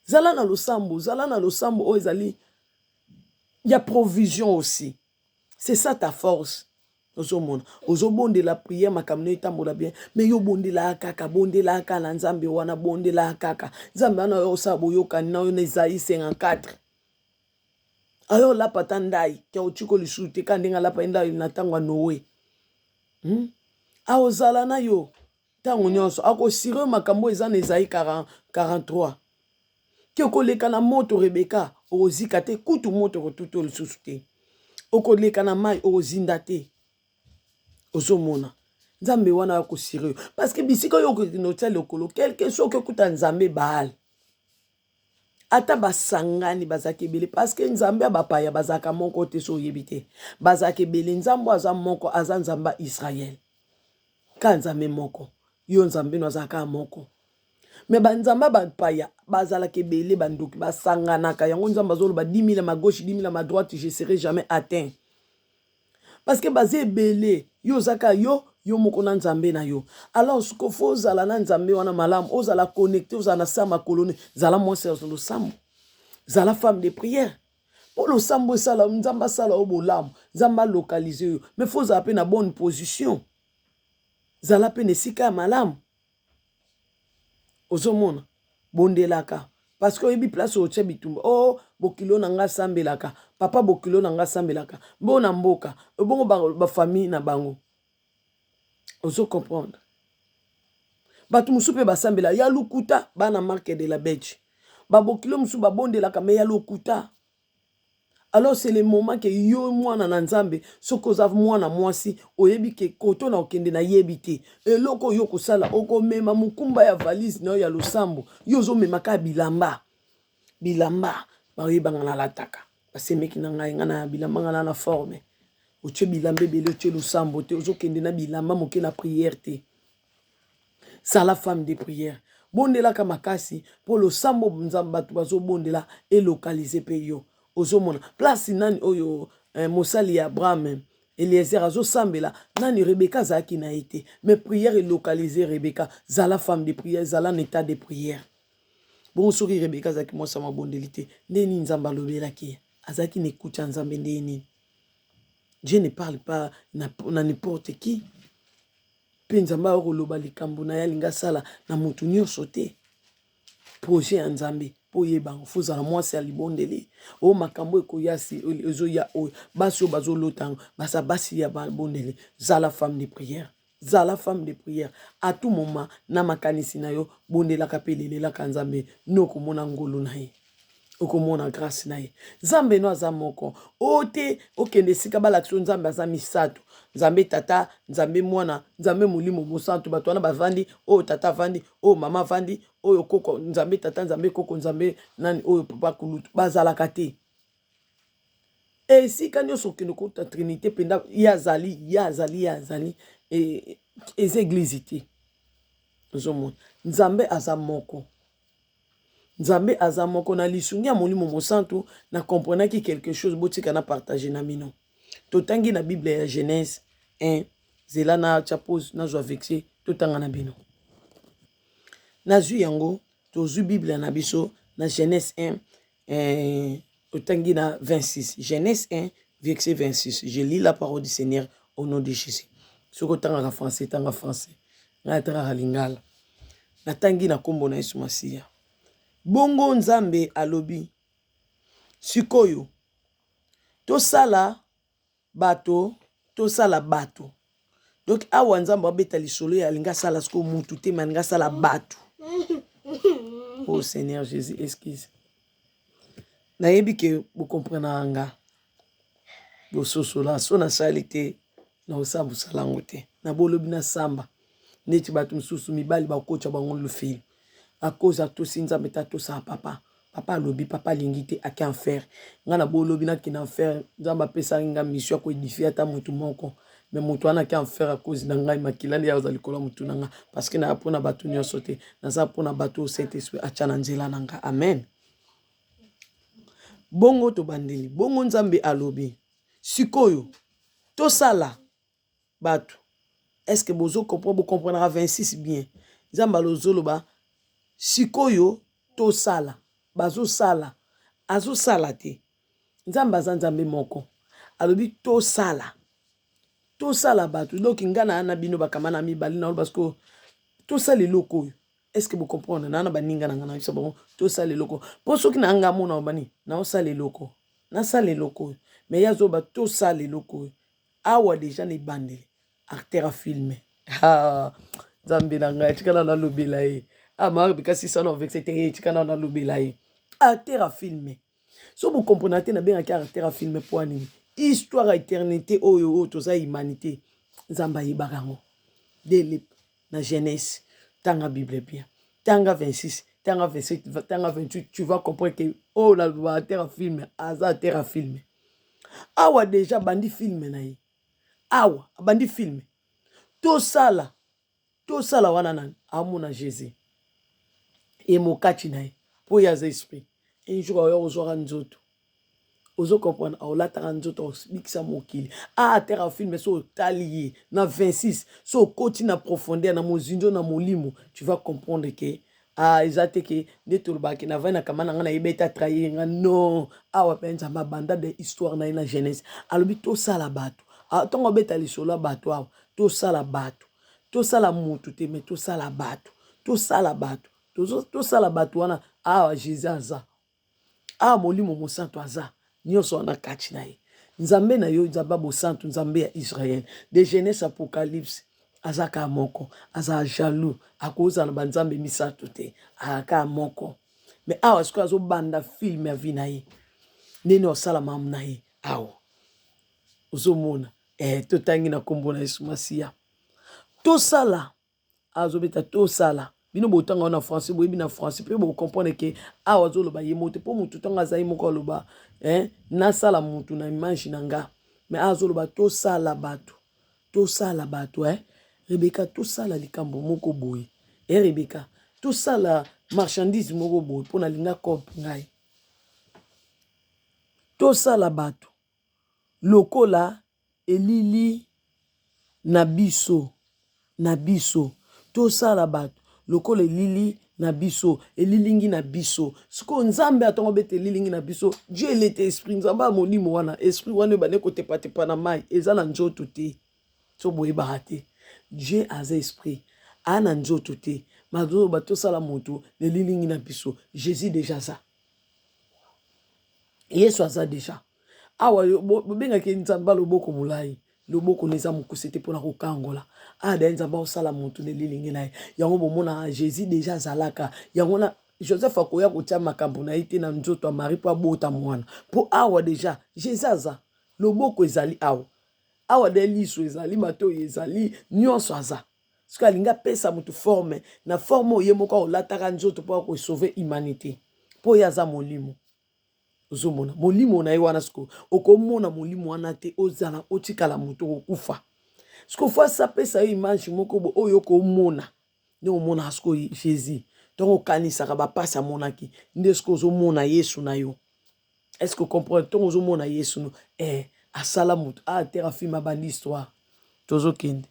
Zala na losambo, zala na losambo oyo ezali ya provision aussi. C'est ça ta force. Ozomona, ozobondela prière, makambo no etambola bien, mais yo bondelaka kaka, bondelaka na Nzambe wana, bondelaka kaka Nzambe wana oyo osala boyokani na oyo na Esaïe 54. Ayo olapa ata ndai ke otiko lisusu te, ka ndenge alapa ye ndai na ntango ya Noe, Aozala na yo ntango nyonso, akosire yo makambo eza na Esaïe 43 ke okoleka na moto, Rebeka, okozika te, kutu moto okotuta yo lisusu te, okoleka na mai, okozinda te. Ozomona, Nzambe wana akosire yo, parce que bisika oyo okokende otia lokolo, quelque soki okuta Nzambe Baal, ata basangani bazalaka ebele, parce que Nzambe ya bapaya bazalaka moko te. So oyebi te, bazalaka ebele. Nzambe aza moko, aza Nzambe ya Israele, ka Nzambe moko. Yo Nzambe no azalaka moko, mais banzambe ya bapaya bazalaka ebele, bandoki basanganaka. Yango Nzambe azoloba: 10 000 à ma gauche, 10 000 à ma droite, je serai jamais atteint, parce que baza ebele. Yo ozaka yo, yo moko na Nzambe na yo. Alors siko faut ozala na Nzambe wana malamu, ozala connecté, ozala na sa makolo. Ne zala mwasi ya losambo, zala femme de prière, mpo losambo esala Nzambe asala yo bolamu, Nzambe alocalise yo. Mais faut ozala mpe na bonne position, zala mpe na esika ya malamu. Ozomona, bondelaka, parce que oyebi place otia bitumba. O oh, bokilo na nga asambelaka, papa bokilo na nga asambelaka mbo na mboka, ebongo bafamille na bango. Ozo comprendre, bato mosusu mpe basambela ya lokuta, bana marque de la bête. Babokilo mosusu babondelaka mais ya lokuta. Alors c'est le moment ke yo mwana na Nzambe, soki oza mwana mwasi, oyebi ke koto na okende nayebi te eloko oyo okosala, okomema mokumba ya valise na yo ya losambo. Yo ozomema kaka bilamba, bilamba bayebanga nalataka, basemeki na ngai, ngai na bilamba ngai na na forme. Otie bilamba ebele, otie losambo te, ozokende na bilamba moke, na prière te. Sala femme de prière, bondelaka makasi, mpo losambo Nzambe bato bazobondela elocalise mpe yo. Ozomona place nani oyo mosali ya Abraham Eliezer azosambela nani, Rebeka azalaki na ye te, mais prière elocalise Rebeka. Zala femme de prière, zala na état de prière. Bongo soki Rebeka azalaki mwasi ya mabondeli te, nde nini Nzambe alobelaki ye? Azalaki na ekuti ya Nzambe nde nini? Dieu ne parle pas na n'importe qui. Mpe Nzambe ayo koloba likambo na ye alingi asala na motu nyonso te. Projet ya Nzambe. Mpo oyeba yango, fo ozala mwasi ya libondeli. Oyo makambo ekoya si ezoya oyo basi oyo bazolota yango baza basi ya babondeli. Zala femme de prière, zala femme de prière à tout moment. Na makanisi na yo, bondelaka mpe lelelaka Nzambe, no okomona ngolu na ye, okomona grâce na ye. Nzambe no aza moko. Oyo te okende esika balakisa yo Nzambe aza misato: Nzambe Tata, Nzambe Mwana, Nzambe Molimo Mosantu. Bato wana bavandi oyo, tata avandi oyo, mama avandi oyo, koko Nzambe Tata, Nzambe koko, Nzambe nani oyo, papa kulutu, bazalaka te. Esika nyonso okende kota Trinité mpenza, ye azali, ye azali, ye azali. Eza église te. Ozomona, Nzambe aza moko, Nzambe aza moko. Na lisungi ya Molimo Mosantu, na comprenaki quelque chose. Botika na partage na bino. Totangi na Bible ya Genèse 1. Zela na tia pause, nazwa verset, totanga na bino. Nazwi yango. Tozwi Bible na biso na Genèse 1, otangi na 26. Genèse 1 verset 26. Je lis la parole du Seigneur au nom de Jésus. Soki otangaka français, tanga français. Ngai atangaka lingala. Natangi na nkombo na Yesu Masiya. Bongo Nzambe alobi: "Sikoyo tosala bato, tosala bato." Donc awa Nzambe abeta lisolo ye alingi asala sikoyo mutu te, me alingi asala bato. Oh Seigneur Jésus, excuse, nayebi ke bokomprenaka nga, bososola. So nasali te, na kosala mosala yango te. Na bolobi nasamba neti bato mosusu, mibali bakotya bango lufili akoza. Tosi Nzambe te, atosaka papa. Papa alobi, papa alingi te, ake enfer. Ngai na bolobi nakende enfer. Nzambe apesaki nga mission ya koédifier ata motu moko, me moto wana ake enfer akozi na ngai. Makila nde aza likolo ya motu na nga, parce que naya mpona bato nyonso te, naza mpona bato oyo Saint Esprit atya na nzela na nga. Amen. Bongo tobandeli. Bongo Nzambe alobi: "Sikoyo tosala bato." Est ce que bozo comprendre? Bocomprendraka 26 bien. Nzambe alozoloba: "Sikoyo tosala." Bazosala, azosala te. Nzambe aza Nzambe moko. Alobi: "Tosala, tosala bato." Donc ngai na na bino bakama na mibale na parce que tosala eloko oyo. Est ce que bocomprendre? Naa na baninga na ngai, na biso bango, tosala eloko. Mpo soki na nga mona bani naosala eloko, nasala eloko oyo, mais ye azoba tosala eloko oyo. Awa déjà na ebandeli, acteur afilme. Nzambe na ngai, tikana nalobela ye. Ah, kasi sana ovexe te, tikana nalobela ye. Acteur afilme. So bocomprendre te, nabengaki acteur afilme mpo anini? Histoire ya éternité oyo, oyo toza humanité, Nzambe ayebaka yango dès na Genèse. Tanga Bible bien, tanga 26, tanga 27, tanga 28, tu vas comprendre que oyo naloba acteur afilme, aza acteur afilme. Awa déjà abandi film na ye. Awa abandi film. Tosala, tosala wana, nani amona? Jésus emokati na ye, mpo ye aza esprit. Un jour aoya kozwaka nzoto, ozo comprendre, aolataka nzoto, akobikisa mokili. Acteur afilme. So otali ye na 26, so okoti na profondeur, na mozindo, na molimo, tu vas comprendre ke ah, eza te ke nde tolobaki navai na kama na ngai, nayebi ete atrahir nga. Non, awa mpe Nzambe abanda de histoire na ye na Genèse. Alobi: "Tosala bato." Ntongo abeta lisolo ya bato awa, tosala bato, tosala mutu te, me tosala bato, tosala bato, tosala bato wana. Awa Jésus aza awa, Molimo Mosantu aza nyonso wana kati na ye. Nzambe na yo, Nzambe ya bosantu, Nzambe ya Israel, de Genèse Apocalypse, aza kaka moko. Aza jaloux, akozala na banzambe misato te, aza moko. Me awa sikoyo azobanda film ya vie na ye, ndenge osala mamu na ye. Awa ozomona, totangi na nkombo na Yesu Masiya. Tosala, azobeta tosala. Bino botanga na français, boyebi na français mpe bocomprendre ke awa azoloba ye moko te, mpo motu ntango aza ye moko aloba "Nasala motu na image na nga." Me awa azoloba: "Tosala bato, tosala bato." Rebeka, tosala likambo moko boye. Rebeka, tosala marchandise moko boye mpo nalinga cope ngai. Tosala bato lokola elili na biso, na biso. Tosala bato lokola elili na biso, elilingi na biso. Sikoyo Nzambe atongo beta elilingi na biso. Dieu, il est esprit. Nzambe ya molimo wana, esprit wana ebande kotepatepa na mai, eza na nzoto te. So boyebaka te, Dieu aza esprit, aa na nzoto te. Mazoloba tosala moto na elilingi na biso. Jesus deja aza. Yesu aza deja. Awa bobengaki Nzambe loboko molai. Loboko na eza mokuse te mpona kokangola. Awa daye Nzambe akosala moto na elilingi na ye. Yango bomonaka Jesus deja azalaka. Yango na Joseph akoya kotia makambo na ye te na nzoto ya Marie mpo abota mwana. Mpo awa deja Jesus aza. Loboko ezali awa. Awa de liso ezali, matoyi ezali, nyonso aza. Soki alingi apesa moto forme, na forme oyo ye moko akolataka nzoto mpo akosauve humanité. Mpo ye aza molimo. Ozomona molimo na ye wana sikoyo okomona molimo wana te, ozala otikala moto okokufa. Sikoyo fo asapesa yo image moko bo oyo okomona nde omonaka sikoyo Jesus. Ntango okanisaka bapasi amonaki nde sikoyo ozomona Yesu na yo. Est-ce que comprendre ntango ozomona Yesu no eh, asala moto ah, terra firme abandi histoire tozokende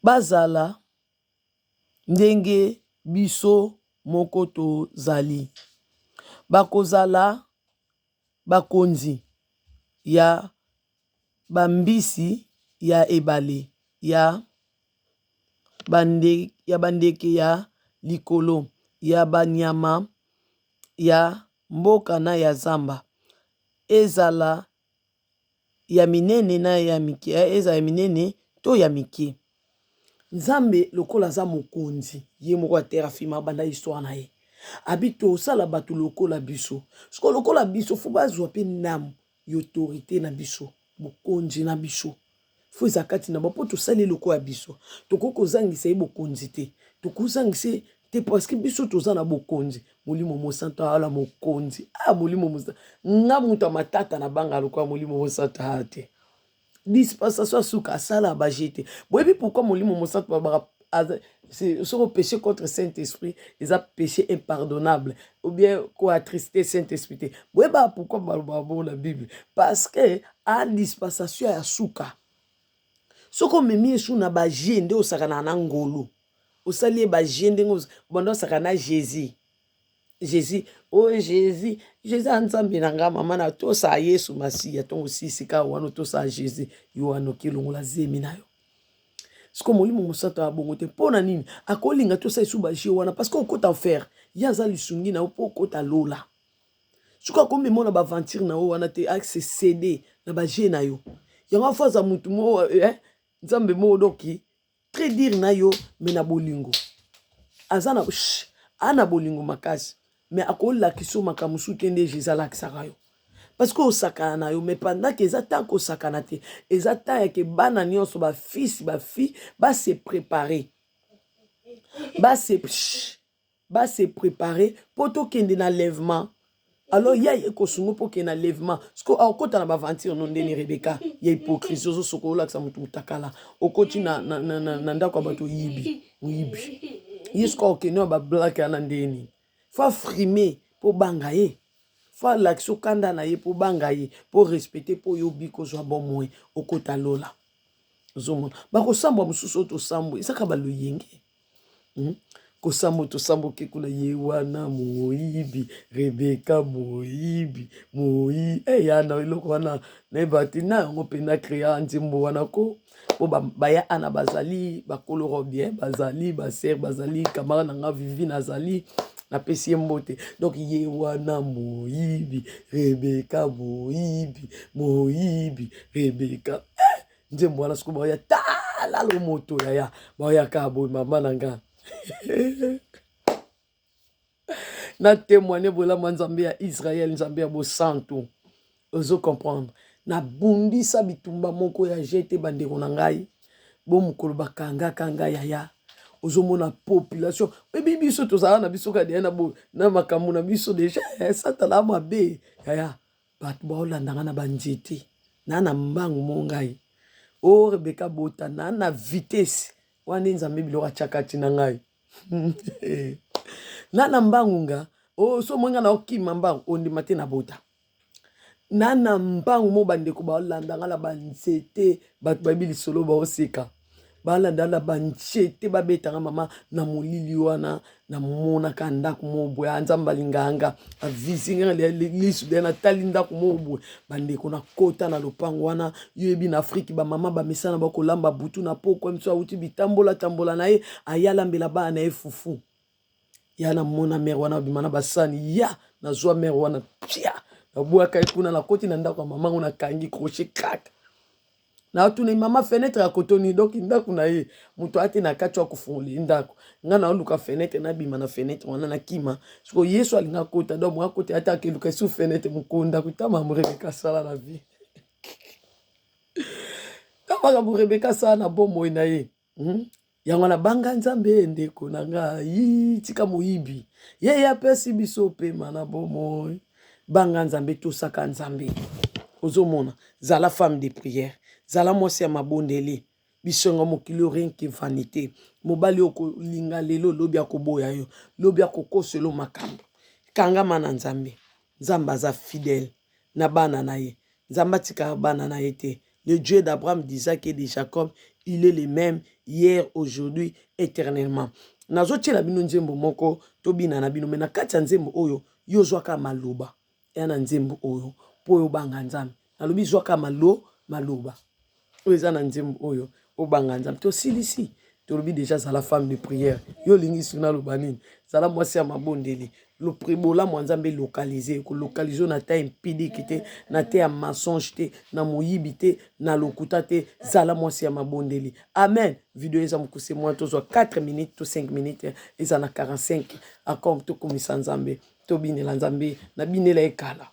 bazala ndenge biso moko tozali bakozala bakonzi ya bambisi ya ebale ya bandeke ya likolo, ya banyama ya mboka na ya zamba, ezala ya minene na ya mike, ezala ya minene to ya mike. Nzambe lokola aza mokonzi, ye moko ya terra firme abanda histoire na ye. Abi tosala bato lokola biso. Sikoyo lokola biso fo bazwa mpe ndambo ya autorite na biso, bokonzi na biso. Fo eza kati na bango mpo tosali eloko ya biso. Tokoki kozangisa ye bokonzi te. Tokozangisa ye te parce que biso toza na bokonzi. Molimo Mosantu ala mokonzi. Ah, Molimo Mosantu. Nga moto ya matata na banga lokola Molimo Mosantu aya te. Dispensation ya suka asala ba jeu te. Boyebi pourquoi Molimo Mosantu balobaka soki opéché contre Saint-Esprit eza péché impardonnable ou bien ko attrister Saint-Esprit te. Boyebaka pourquoi balobaka bongo na Bible? Parce que a dispensation ya suka. Soki omemi Yesu na ba jeu nde osakanaka na ngolu. Osali ye ba jeu ndenge obanda osakana na Jésus. Jésus, oh Jésus, Jésus a nzambe na nga mama na tosa Yesu Masiya tongo sisi ka wana tosa Jésus yo wana okilongola zemi na yo. Siko molimo mosantu ya bongo te mpo na nini akolinga tosa Yesu ba jeu wana parce que okota enfer ye aza lisungi na yo mpo okota lola. Soki akomema na ba aventure na yo wana te ase ceder na ba jeu na yo. Yango afo aza mutu moko eh, nzambe moko doki très dire na yo mais na bolingo aza na a na bolingo makasi mais akolakisa yo makambo mosusu te nde Jesus alakisaka yo parce que osakana na yo mais pendant que eza temps kosakana te eza temps ya ke bana nyonso ba fils ba fille ba se préparer ba se ba se preparer po tokende na enlèvement alors ya ye kosungo mpo okende na enlèvement siko akokota na baventure no ndeni Rebecca ya hypocrisie ozosoka olakisa moto motakala okoti na, na, na, na, na ndako ya bato oyibi moyibi ye siko akokende na bablake wana ndeni fo afrime mpo banga ye fo alakisa okanda na ye mpo banga ye mpo respecte mpo yo obika ozwa bomoi okota lola ozomona bakosambwa mosusu oyo tosambwa ezaka baloyenge Hmm? Kosambo tosamboke kuna ye wana moyibi Rebeka moyibi moyi eh, yana eloko wana nayeba te na yango mpenza crea nzembo wana ko mpo baya ana bazali bakolo robien bazali baser bazali kamara na nga vivi nazali napesi ye mbote donc ye wana moyibi Rebeka moyibi moyibi Rebeka eh! Nzembo wana sikoyo baoya tala lomoto yaya baoyaka boye mama na nga na témoigne bolamu ya Nzambe ya Israël, Nzambe ya bosantu. Ozo comprendre? Nabundisa bitumba moko ya jete bandeko na ngai bo mokolo bakangaka ngai yaya ozomona population oyebi biso tozala na biso kaka deya na makambo na biso deja eh, satana mabe yaya Bato baolanda nga na ba nzete na na mbangu mo ngai o oh, Rebecca bota na na vitesse wana nde Nzambe biloko atiaka ti na ngai na na mbangu nga o oh, so moi nga na okima mbangu ondima te na bota na na mbangu mo bandeko baolanda nga na ba nzete bato bayebi lisolo baoseka. Balanda na banzete babetanga mama na molili wana namonaka ndako moko boye ah, nzambe alingaka nga avisi nga lisu de natali ndako moko boye bandeko nakota na lopango wana yo yebi na afrike bamama bamesana bakolamba butu na pokwa miso awuti bitambola tambola na ye aye alambela bana na ye fufu ya namona mere wana abima na basani ya nazwa mere wana pia nabwaka ye kuna nakoti na ndako ya mama ngo nakangi crochet kaka natuna ye mama fenetre ya kotoni donc ndako na ye moto ate na kati akofungola ye ndako nga naoluka fenetre nabima na fenetre wana nakima siko yesu alinga akota donc mo akota ata akeluka esu fenetre mokonda kotama morebeka asala na vie ta makambo rebeka asala na bomoi na ye hmm? Yango wana banga Nzambe ndeko na ngai, tika moyibi ye apesi biso pema na bomoi. Banga Nzambe, tosaka Nzambe. Ozomona, zala femme de prière, zala mwasi ya mabondeli. Bisengo mokili oyo rien que vanité. Mobali okolinga lelo, lobi akoboya yo, lobi akokoselo makambo. Kangama na Nzambe. Nzambe aza fidèle na bana na ye. Nzambe atikaka bana na ye te. Le Dieu d'Abraham, d'Isaac et de Jacob, il est le même hier, aujourd'hui, éternellement. Nazotiela bino nzembo moko tobina na bino me na kati ya nzembo oyo yo zwaka maloba ya na nzembo oyo mpo oyo obanga Nzambe. Nalobi zwaka malo maloba oyo eza na nzembo oyo obanga Nzambe. Tosilisi tolobi deja zala femme de prière. Yo olingi su naloba nini? Zala mwasi ya mabondeli. Bolamu ya Nzambe localise kolocalise na ta impidique te, na te ya mensonge te, na moyibi te, na lokuta te. Zala mwasi ya mabondeli. Amen. Video eza mokuse mwa tozwa 4 minutes to 5 minutes eza na 45 accord tokumisa Nzambe tobinela Nzambe na binela ekala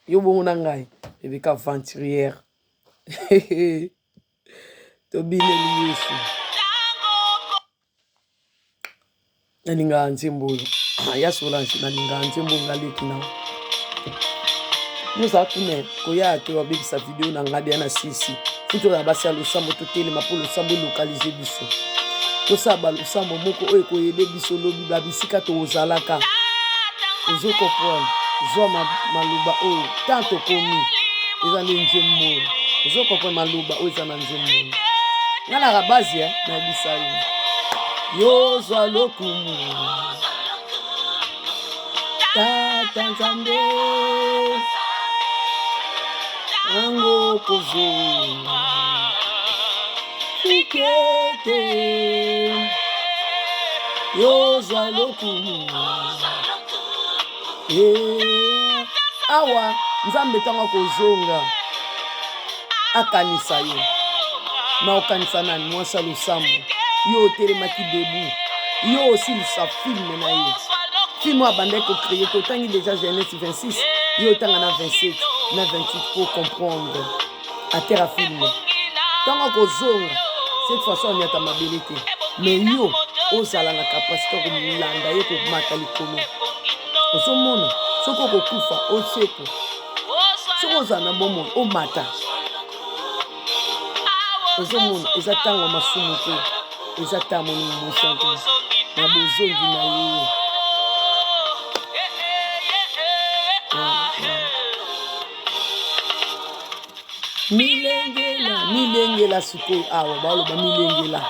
yo bongo na ngai Rebecca aventurière tobineli Yesu. Nalingaka nzembo oyo ah, ya Solange, nalingaka nzembo nga leki na yo ozala kuna koya te wabebisa video na ngai deya na sisi futi ozala basi ya losambo totelema mpo losambo elokalize biso tosala balosambo moko oyo ekoyede biso lobi babisika tozalaka ozo comprendre zwa maloba oyo tant tokomi eza nde nzembo oyo ozo comprendre maloba oyo eza na nzembo oyo nga na rabazi eh, nayebisa yo yo zwa lokumu tata nzambe yango kozonga fikete yo zwa lokumu eh, awa nzambe ntango akozonga akanisa yo na okanisa nani mwasi ya losambo yo otelemaki debu yo osilisa filme na ye filme oyo abandaki kocreye te otangi deja genèse 26 yo otanga na 27 na 28 po comprendre atera filme ntango akozonga cette façon anyata mabele te mais yo ozala na kapasite ya kolanda ye komata likolo ozomona soki okokufa osekwa soki ozala na bomoi omata ozomona eza ntango ya masumu te eza ntango molimo mosantu na bozongi na ye milengela milengela sikoyo awa baloba milengela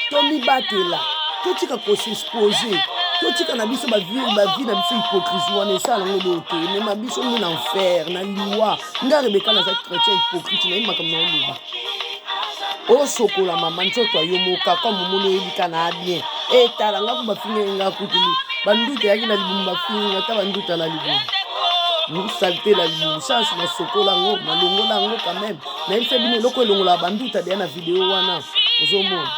tomibatela totika kosexpose totika na biso bavi na biso hypocrisie wana esala yango eloko te emema biso nde na enfer na liwa nga rebeka naza chrétien hypocrite nayebi makambo na oloba osokola mama nzoto ya yo moka comme omoni oyebi ka na bien etala nga ku bafingeli nga kutu banduta eyaki na libumu bafingi nga ata banduta na libumu salite na libumu chance nasokola yango nalongola yango quand même nayebisa bino eloko elongolaka banduta deya na video wana ozomona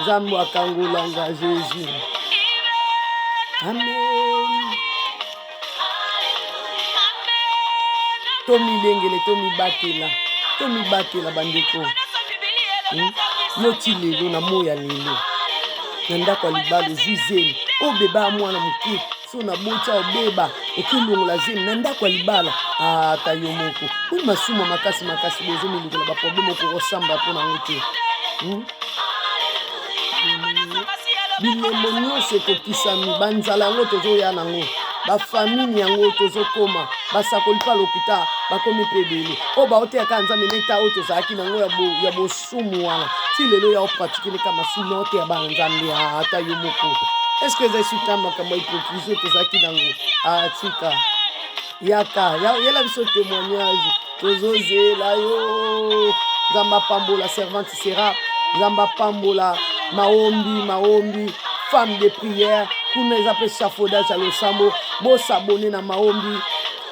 nzambe akangola nga jésus amen tomilengele tomibatela tomibatela bandeko hmm? yo ti lelo na moi ya lelo na ndako ya libala ozwi zemi obeba mwana moke so naboti obeba okilongola zemi na ndako ya libala ata yo moko oyo masumu makasi makasi bozomilukela baprobleme okokosamba mpo na yango te hmm? Bilembo nyonso ekokisami, banzala yango tozoya nango, bafamine yango tozokoma, basakoli mpe lokuta. Bakomi mpe ebele oyo baoteya kaka Nzambe na eta oyo tozalaki nango ya bosumu wana ti lelo ya opratike leka masumu na oteya bana Nzambe. Ah, ata yo moko, est ce que eza esuta makambo ya hypocrisie oyo tozalaki nango? Atika ah, yaka yela biso témoignage, tozozela yo. Nzambe apambola servante Sera, Nzambe apambola Maombi, Maombi femme de prière. Kuna eza mpe chafaudage ya losambo. Bosabone na Maombi,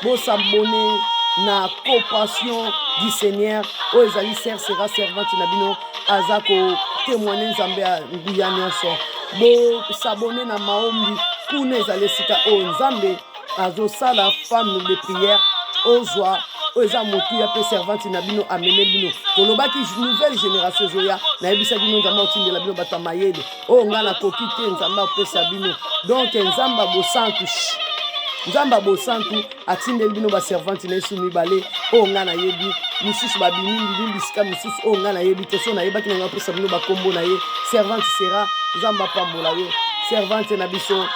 bosabone na Compassion du Seigneur oyo ezali sœur Sera, servante na bino, aza kotémoigne Nzambe ya nguya nyonso. Bosabone na Maombi, kuna ezali esika oyo Nzambe azosala femme de prière. Ozwa oyo eza motuya mpe servante na bino amemeli bino. Tolobaki nouvelle génération ezoya, nayebisaki bino Nzambe aotindela bino bato ya mayele oyo ngai nakoki te. Nzambe apesa bino, donc Nzambe ya bosantu, Nzambe ya bosantu atindeli bino baservante na Yesu mibale oyo ngai nayebi. Misusu babimi bimi bisika mosusu oyo ngai nayebi te. So nayebaki na ngai apesa bino bakombo na ye. Servante Sera, Nzambe apambola yo. Servante na biso,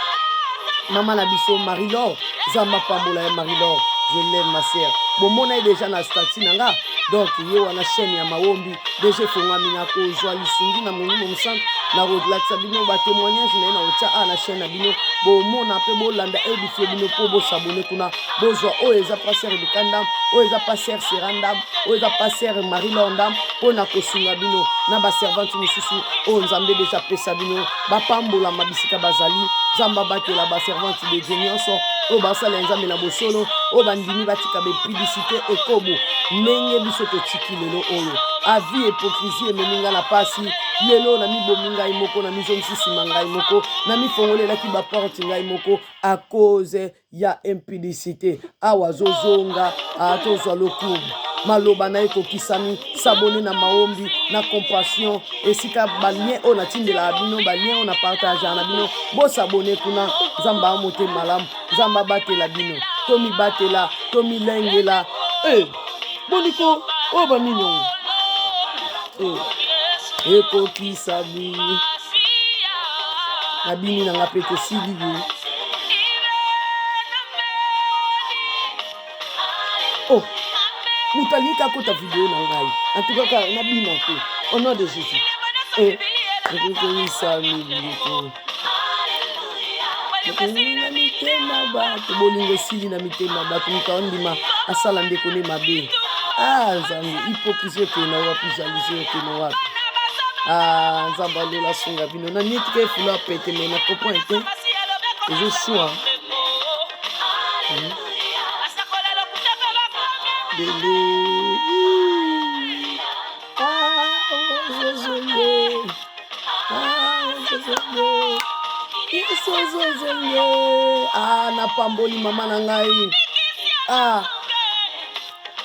mama na biso Marie-Laure, Nzambe apambola ye. Marie-Laure, je l'aime, ma sœur. Bomona ye déjà na statut na nga. Donc ye wana, chaîne ya Maombi déjà efongwami. Na kozwa lisungi na Molimo Mosantu, na kolakisa bino batémoignage na ye na kotia a na chaîne na bino. Bomona mpe bolanda, édifie bino mpo bosabone kuna, bozwa oyo eza pasteur Bikandam, oyo eza pasteur Serandam, oyo eza pasteur Marie Londam, mpo na kosunga bino na baservante mosusu oyo Nzambe deja apesa bino. Bapambolama bisika bazali. Nzambe abatela baservante de Dieu nyonso oyo basala ya Nzambe na bosolo, oyo bandimi batika baimpudicité, ekobo, ndenge biso totiki lelo oyo. Avi hypocrisie ememi ngai na pasi. Lelo namibomi ngai moko, namizongisi nsima ngai moko, namifongolelaki baporte ngai moko à cause ya impudicité. Awa azozonga, tozwa lokumu, maloba na ekokisami. S'abonner na Maombi, na Compassion, esika balien oyo natindelaka bino, balien oyo na partageaka na bino. Bosabone kuna. Nzambe amote malamu, Nzambe abatela bino. Tomibatela, tomilengela. E boniko oyo banini yango e ekokisami na bini nanga mpe tosili boye. Oh, moto alingi kakota video na ngai. En tout cas kaka nabina te, au nom de Jésus. Ekokoyisami biloko na mitema bato, bolingo esili na mitema bato. Moto aondima asala ndeko ne mabe. Ah Nzambe, hypocrisie okende wapi? Jalousie okende wapi? Ah, Nzambe alola asunga bino. Na nietika efula pete me na comprendre te, ezoswa bele. Ah, napamboli mama na ngai. Ah,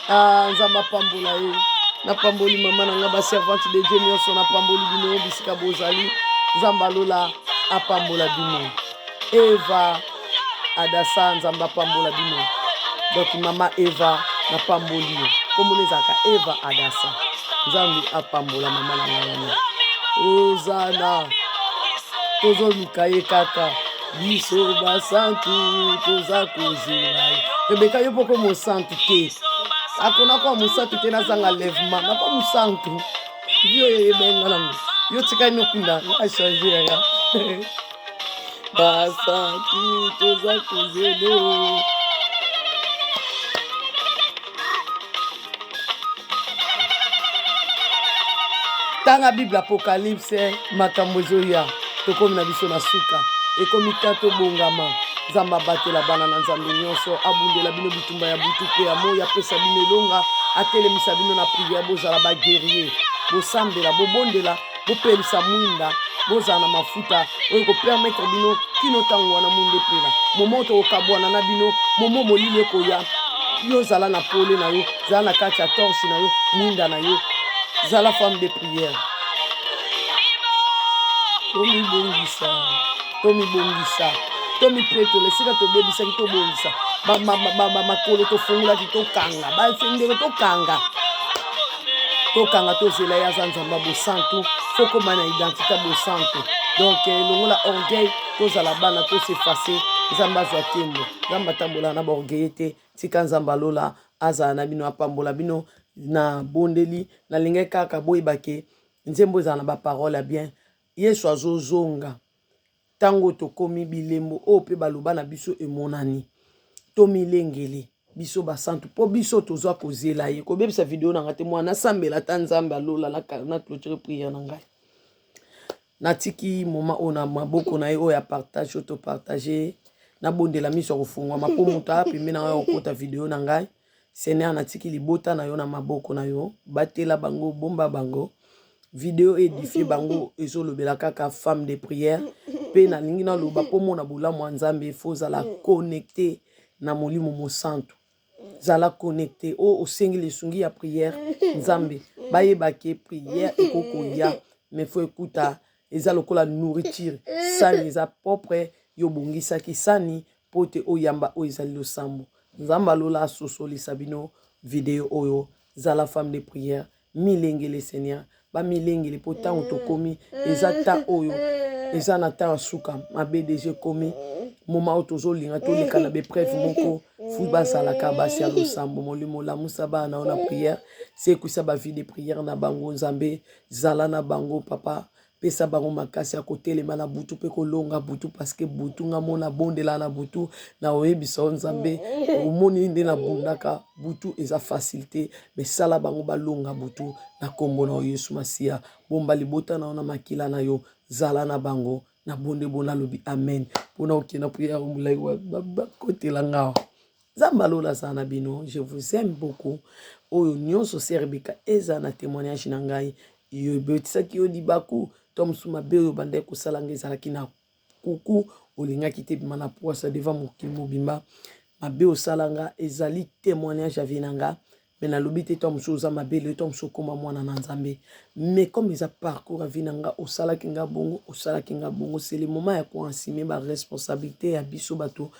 ah, Nzambe apambola ye. Napamboli mama na ngai, baservante de Dieu nyonso, napamboli bino bisika bozali. Nzambe alola apambola bino. Eva Adasa, Nzambe apambola bino. Donc mama Eva, napamboli yo. Komona ezalaka Eva Adasa. Nzambe apambola mama na ngai wana. Ozana, tozoluka ye kaka biso basantu, toza kozela ye. Rebeka, yo poko mosantu te, akona kwa mosantu te, nazanga lèvement nako mosantu. Yo eyebenga nango, yo tikali nokunda nga change yaya. Basantu toza kozela. Tanga Bible, Apocalypse, makambo ezoya. Tokomi na biso na suka, ekomi ta tobongama. Nzambe abatela bana na Nzambe nyonso, abundela bino bitumba ya butu mpe ya moi, apesa bino elonga, atelemisa bino na prière. Bozala baguerrier, bosambela, bobondela, bopelisa mwinda, bozala na mafuta oyo ekopermettre bino kino ntango wana mwinda epela. Momo tokokabwana na bino, momo molili ekoya, yo zala na pole na yo, zala na kati ya torche na yo, mwinda na yo, zala femme de prière. Tomibongisa, tomibongisa, tomipretola esika tobebisaki, tobongisa makolo tofungolaki, tokanga basendeko, tokanga, tokanga, tozela ye. Aza Nzambe ya bosantu, fokoma na identité ya bosantu. Donc longola orgueil, tozala bana, tosefase. Nzambe azwa nkembo. Nzambe atambolaka na baorgueil te. Tika Nzambe alola. azala na bino, apambola bino. Na bondeli, nalingaki kaka boyeba ke nzembo ezala na baparole ya bien. Yesu azozonga. Ntango tokomi bilembo oyo mpe baloba na biso emonani, tomilengele biso basantu mpo biso tozwa kozela ye. Kobebisa video na ngai te, mwana nasambela ata Nzambe alola na clôture prière na ngai. Natiki moma oyo na maboko na ye oyo ya partage oyo topartage. Nabondela miso ya kofungwama mpo moto aya pembe na ngai okota video na ngai. Seigneur, natiki libota na yo na maboko na yo, batela bango, bomba bango. Video édifie bango, ezolobela kaka femme de prière. Mpe nalingi naloba mpo mona bolamu ya Nzambe, faut ozala connecté na Molimo Mosantu. Zala connecté oyo osengi lisungi ya prière. Nzambe bayeba ke prière ekokoya, mais faut ekuta eza lokola nourriture. Sani eza propre, yo obongisaki sani mpo te oyamba oyo ezali losambo. Nzambe alola asosolisa bino video oyo. Zala femme de prière, milengele. Seigneur, bamilengele mpo ntango tokomi eza ta oyo eza na ntango ya suka. Mabe deja ekomi moma oyo tozolinga toleka na baépreuve moko. Faut bazalaka basi ya losambo. Molimo, olamusa bana na yo na prière, sekwisa bavie de prière na bango. Nzambe, zala na bango. Papa, pesa bango makasi ya kotelema na butu mpe kolonga butu, parce que butu nga mona bondela na butu na oyebisa yo Nzambe omoni nde nabundaka butu, eza facile te, mais sala bango balonga butu na nkombo na yo Yesu Masiya. Bomba libota na yo na makila na yo, zala na bango. Na bonde bo nalobi amen mpona okenda prière molai bakotela ngawa. Nzambe alola azala na bino. Je vous aime beaucoup. Oyo nyonso serbika eza na témoignage na ngai, yo ebetisaki yo libaku to mosusu mabe oyo bandaki kosala ngai ezalaki na kuku, olingaki te bima na poisa devant mokili mobimba. Mabe osala nga ezali témoignage ya vie na nga, mais nalobi te to mosusu oza mabe lelo to mosusu okóma mwana na Nzambe. Mais comme eza parcours ya vie na nga, osalaki nga bongo, osalaki nga bongo, c'est le moment ya koassumer baresponsabilité ya biso bato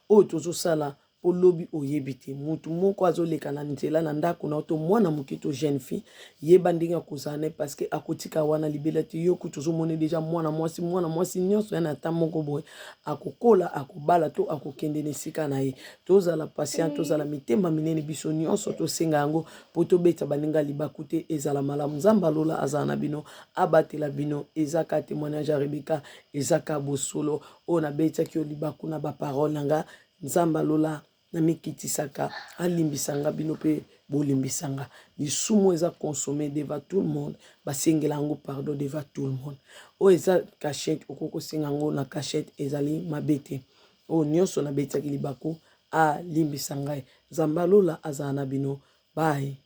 oyo tozosala, mpo lobi oyebi te. Motu moko azoleka na nzela na ndako na yo, to mwana moke to jeune fille, yeba ndenge akozala na ye, parce que akotika wana libela te. Yo kutu ozomona deja mwana mwasi, mwana mwasi nyonso ya na ta moko boye akokola, akobala to akokende na esika na ye. Tozala patient, tozala mitema minene. Biso nyonso tosenga yango mpo tobeta baninga libaku te. Ezala malamu. Nzambe alola azala na bino, abatela bino. Eza ka témoignage ya Rebeka, eza ka bosolo oyo nabetaki yo libaku na baparole na nga. Nzambe alola, namikitisaka, alimbisa nga, bino mpe bolimbisa nga. Lisumu eza consommé devant tout le monde, basengela yango pardon devant tout le monde. Oyo eza cachette, okoki kosenga yango na cachette, ezali mabe te. Oyo nyonso nabetiaki libaku, alimbisa ngai. Nzambe alola azala na bino. Bye.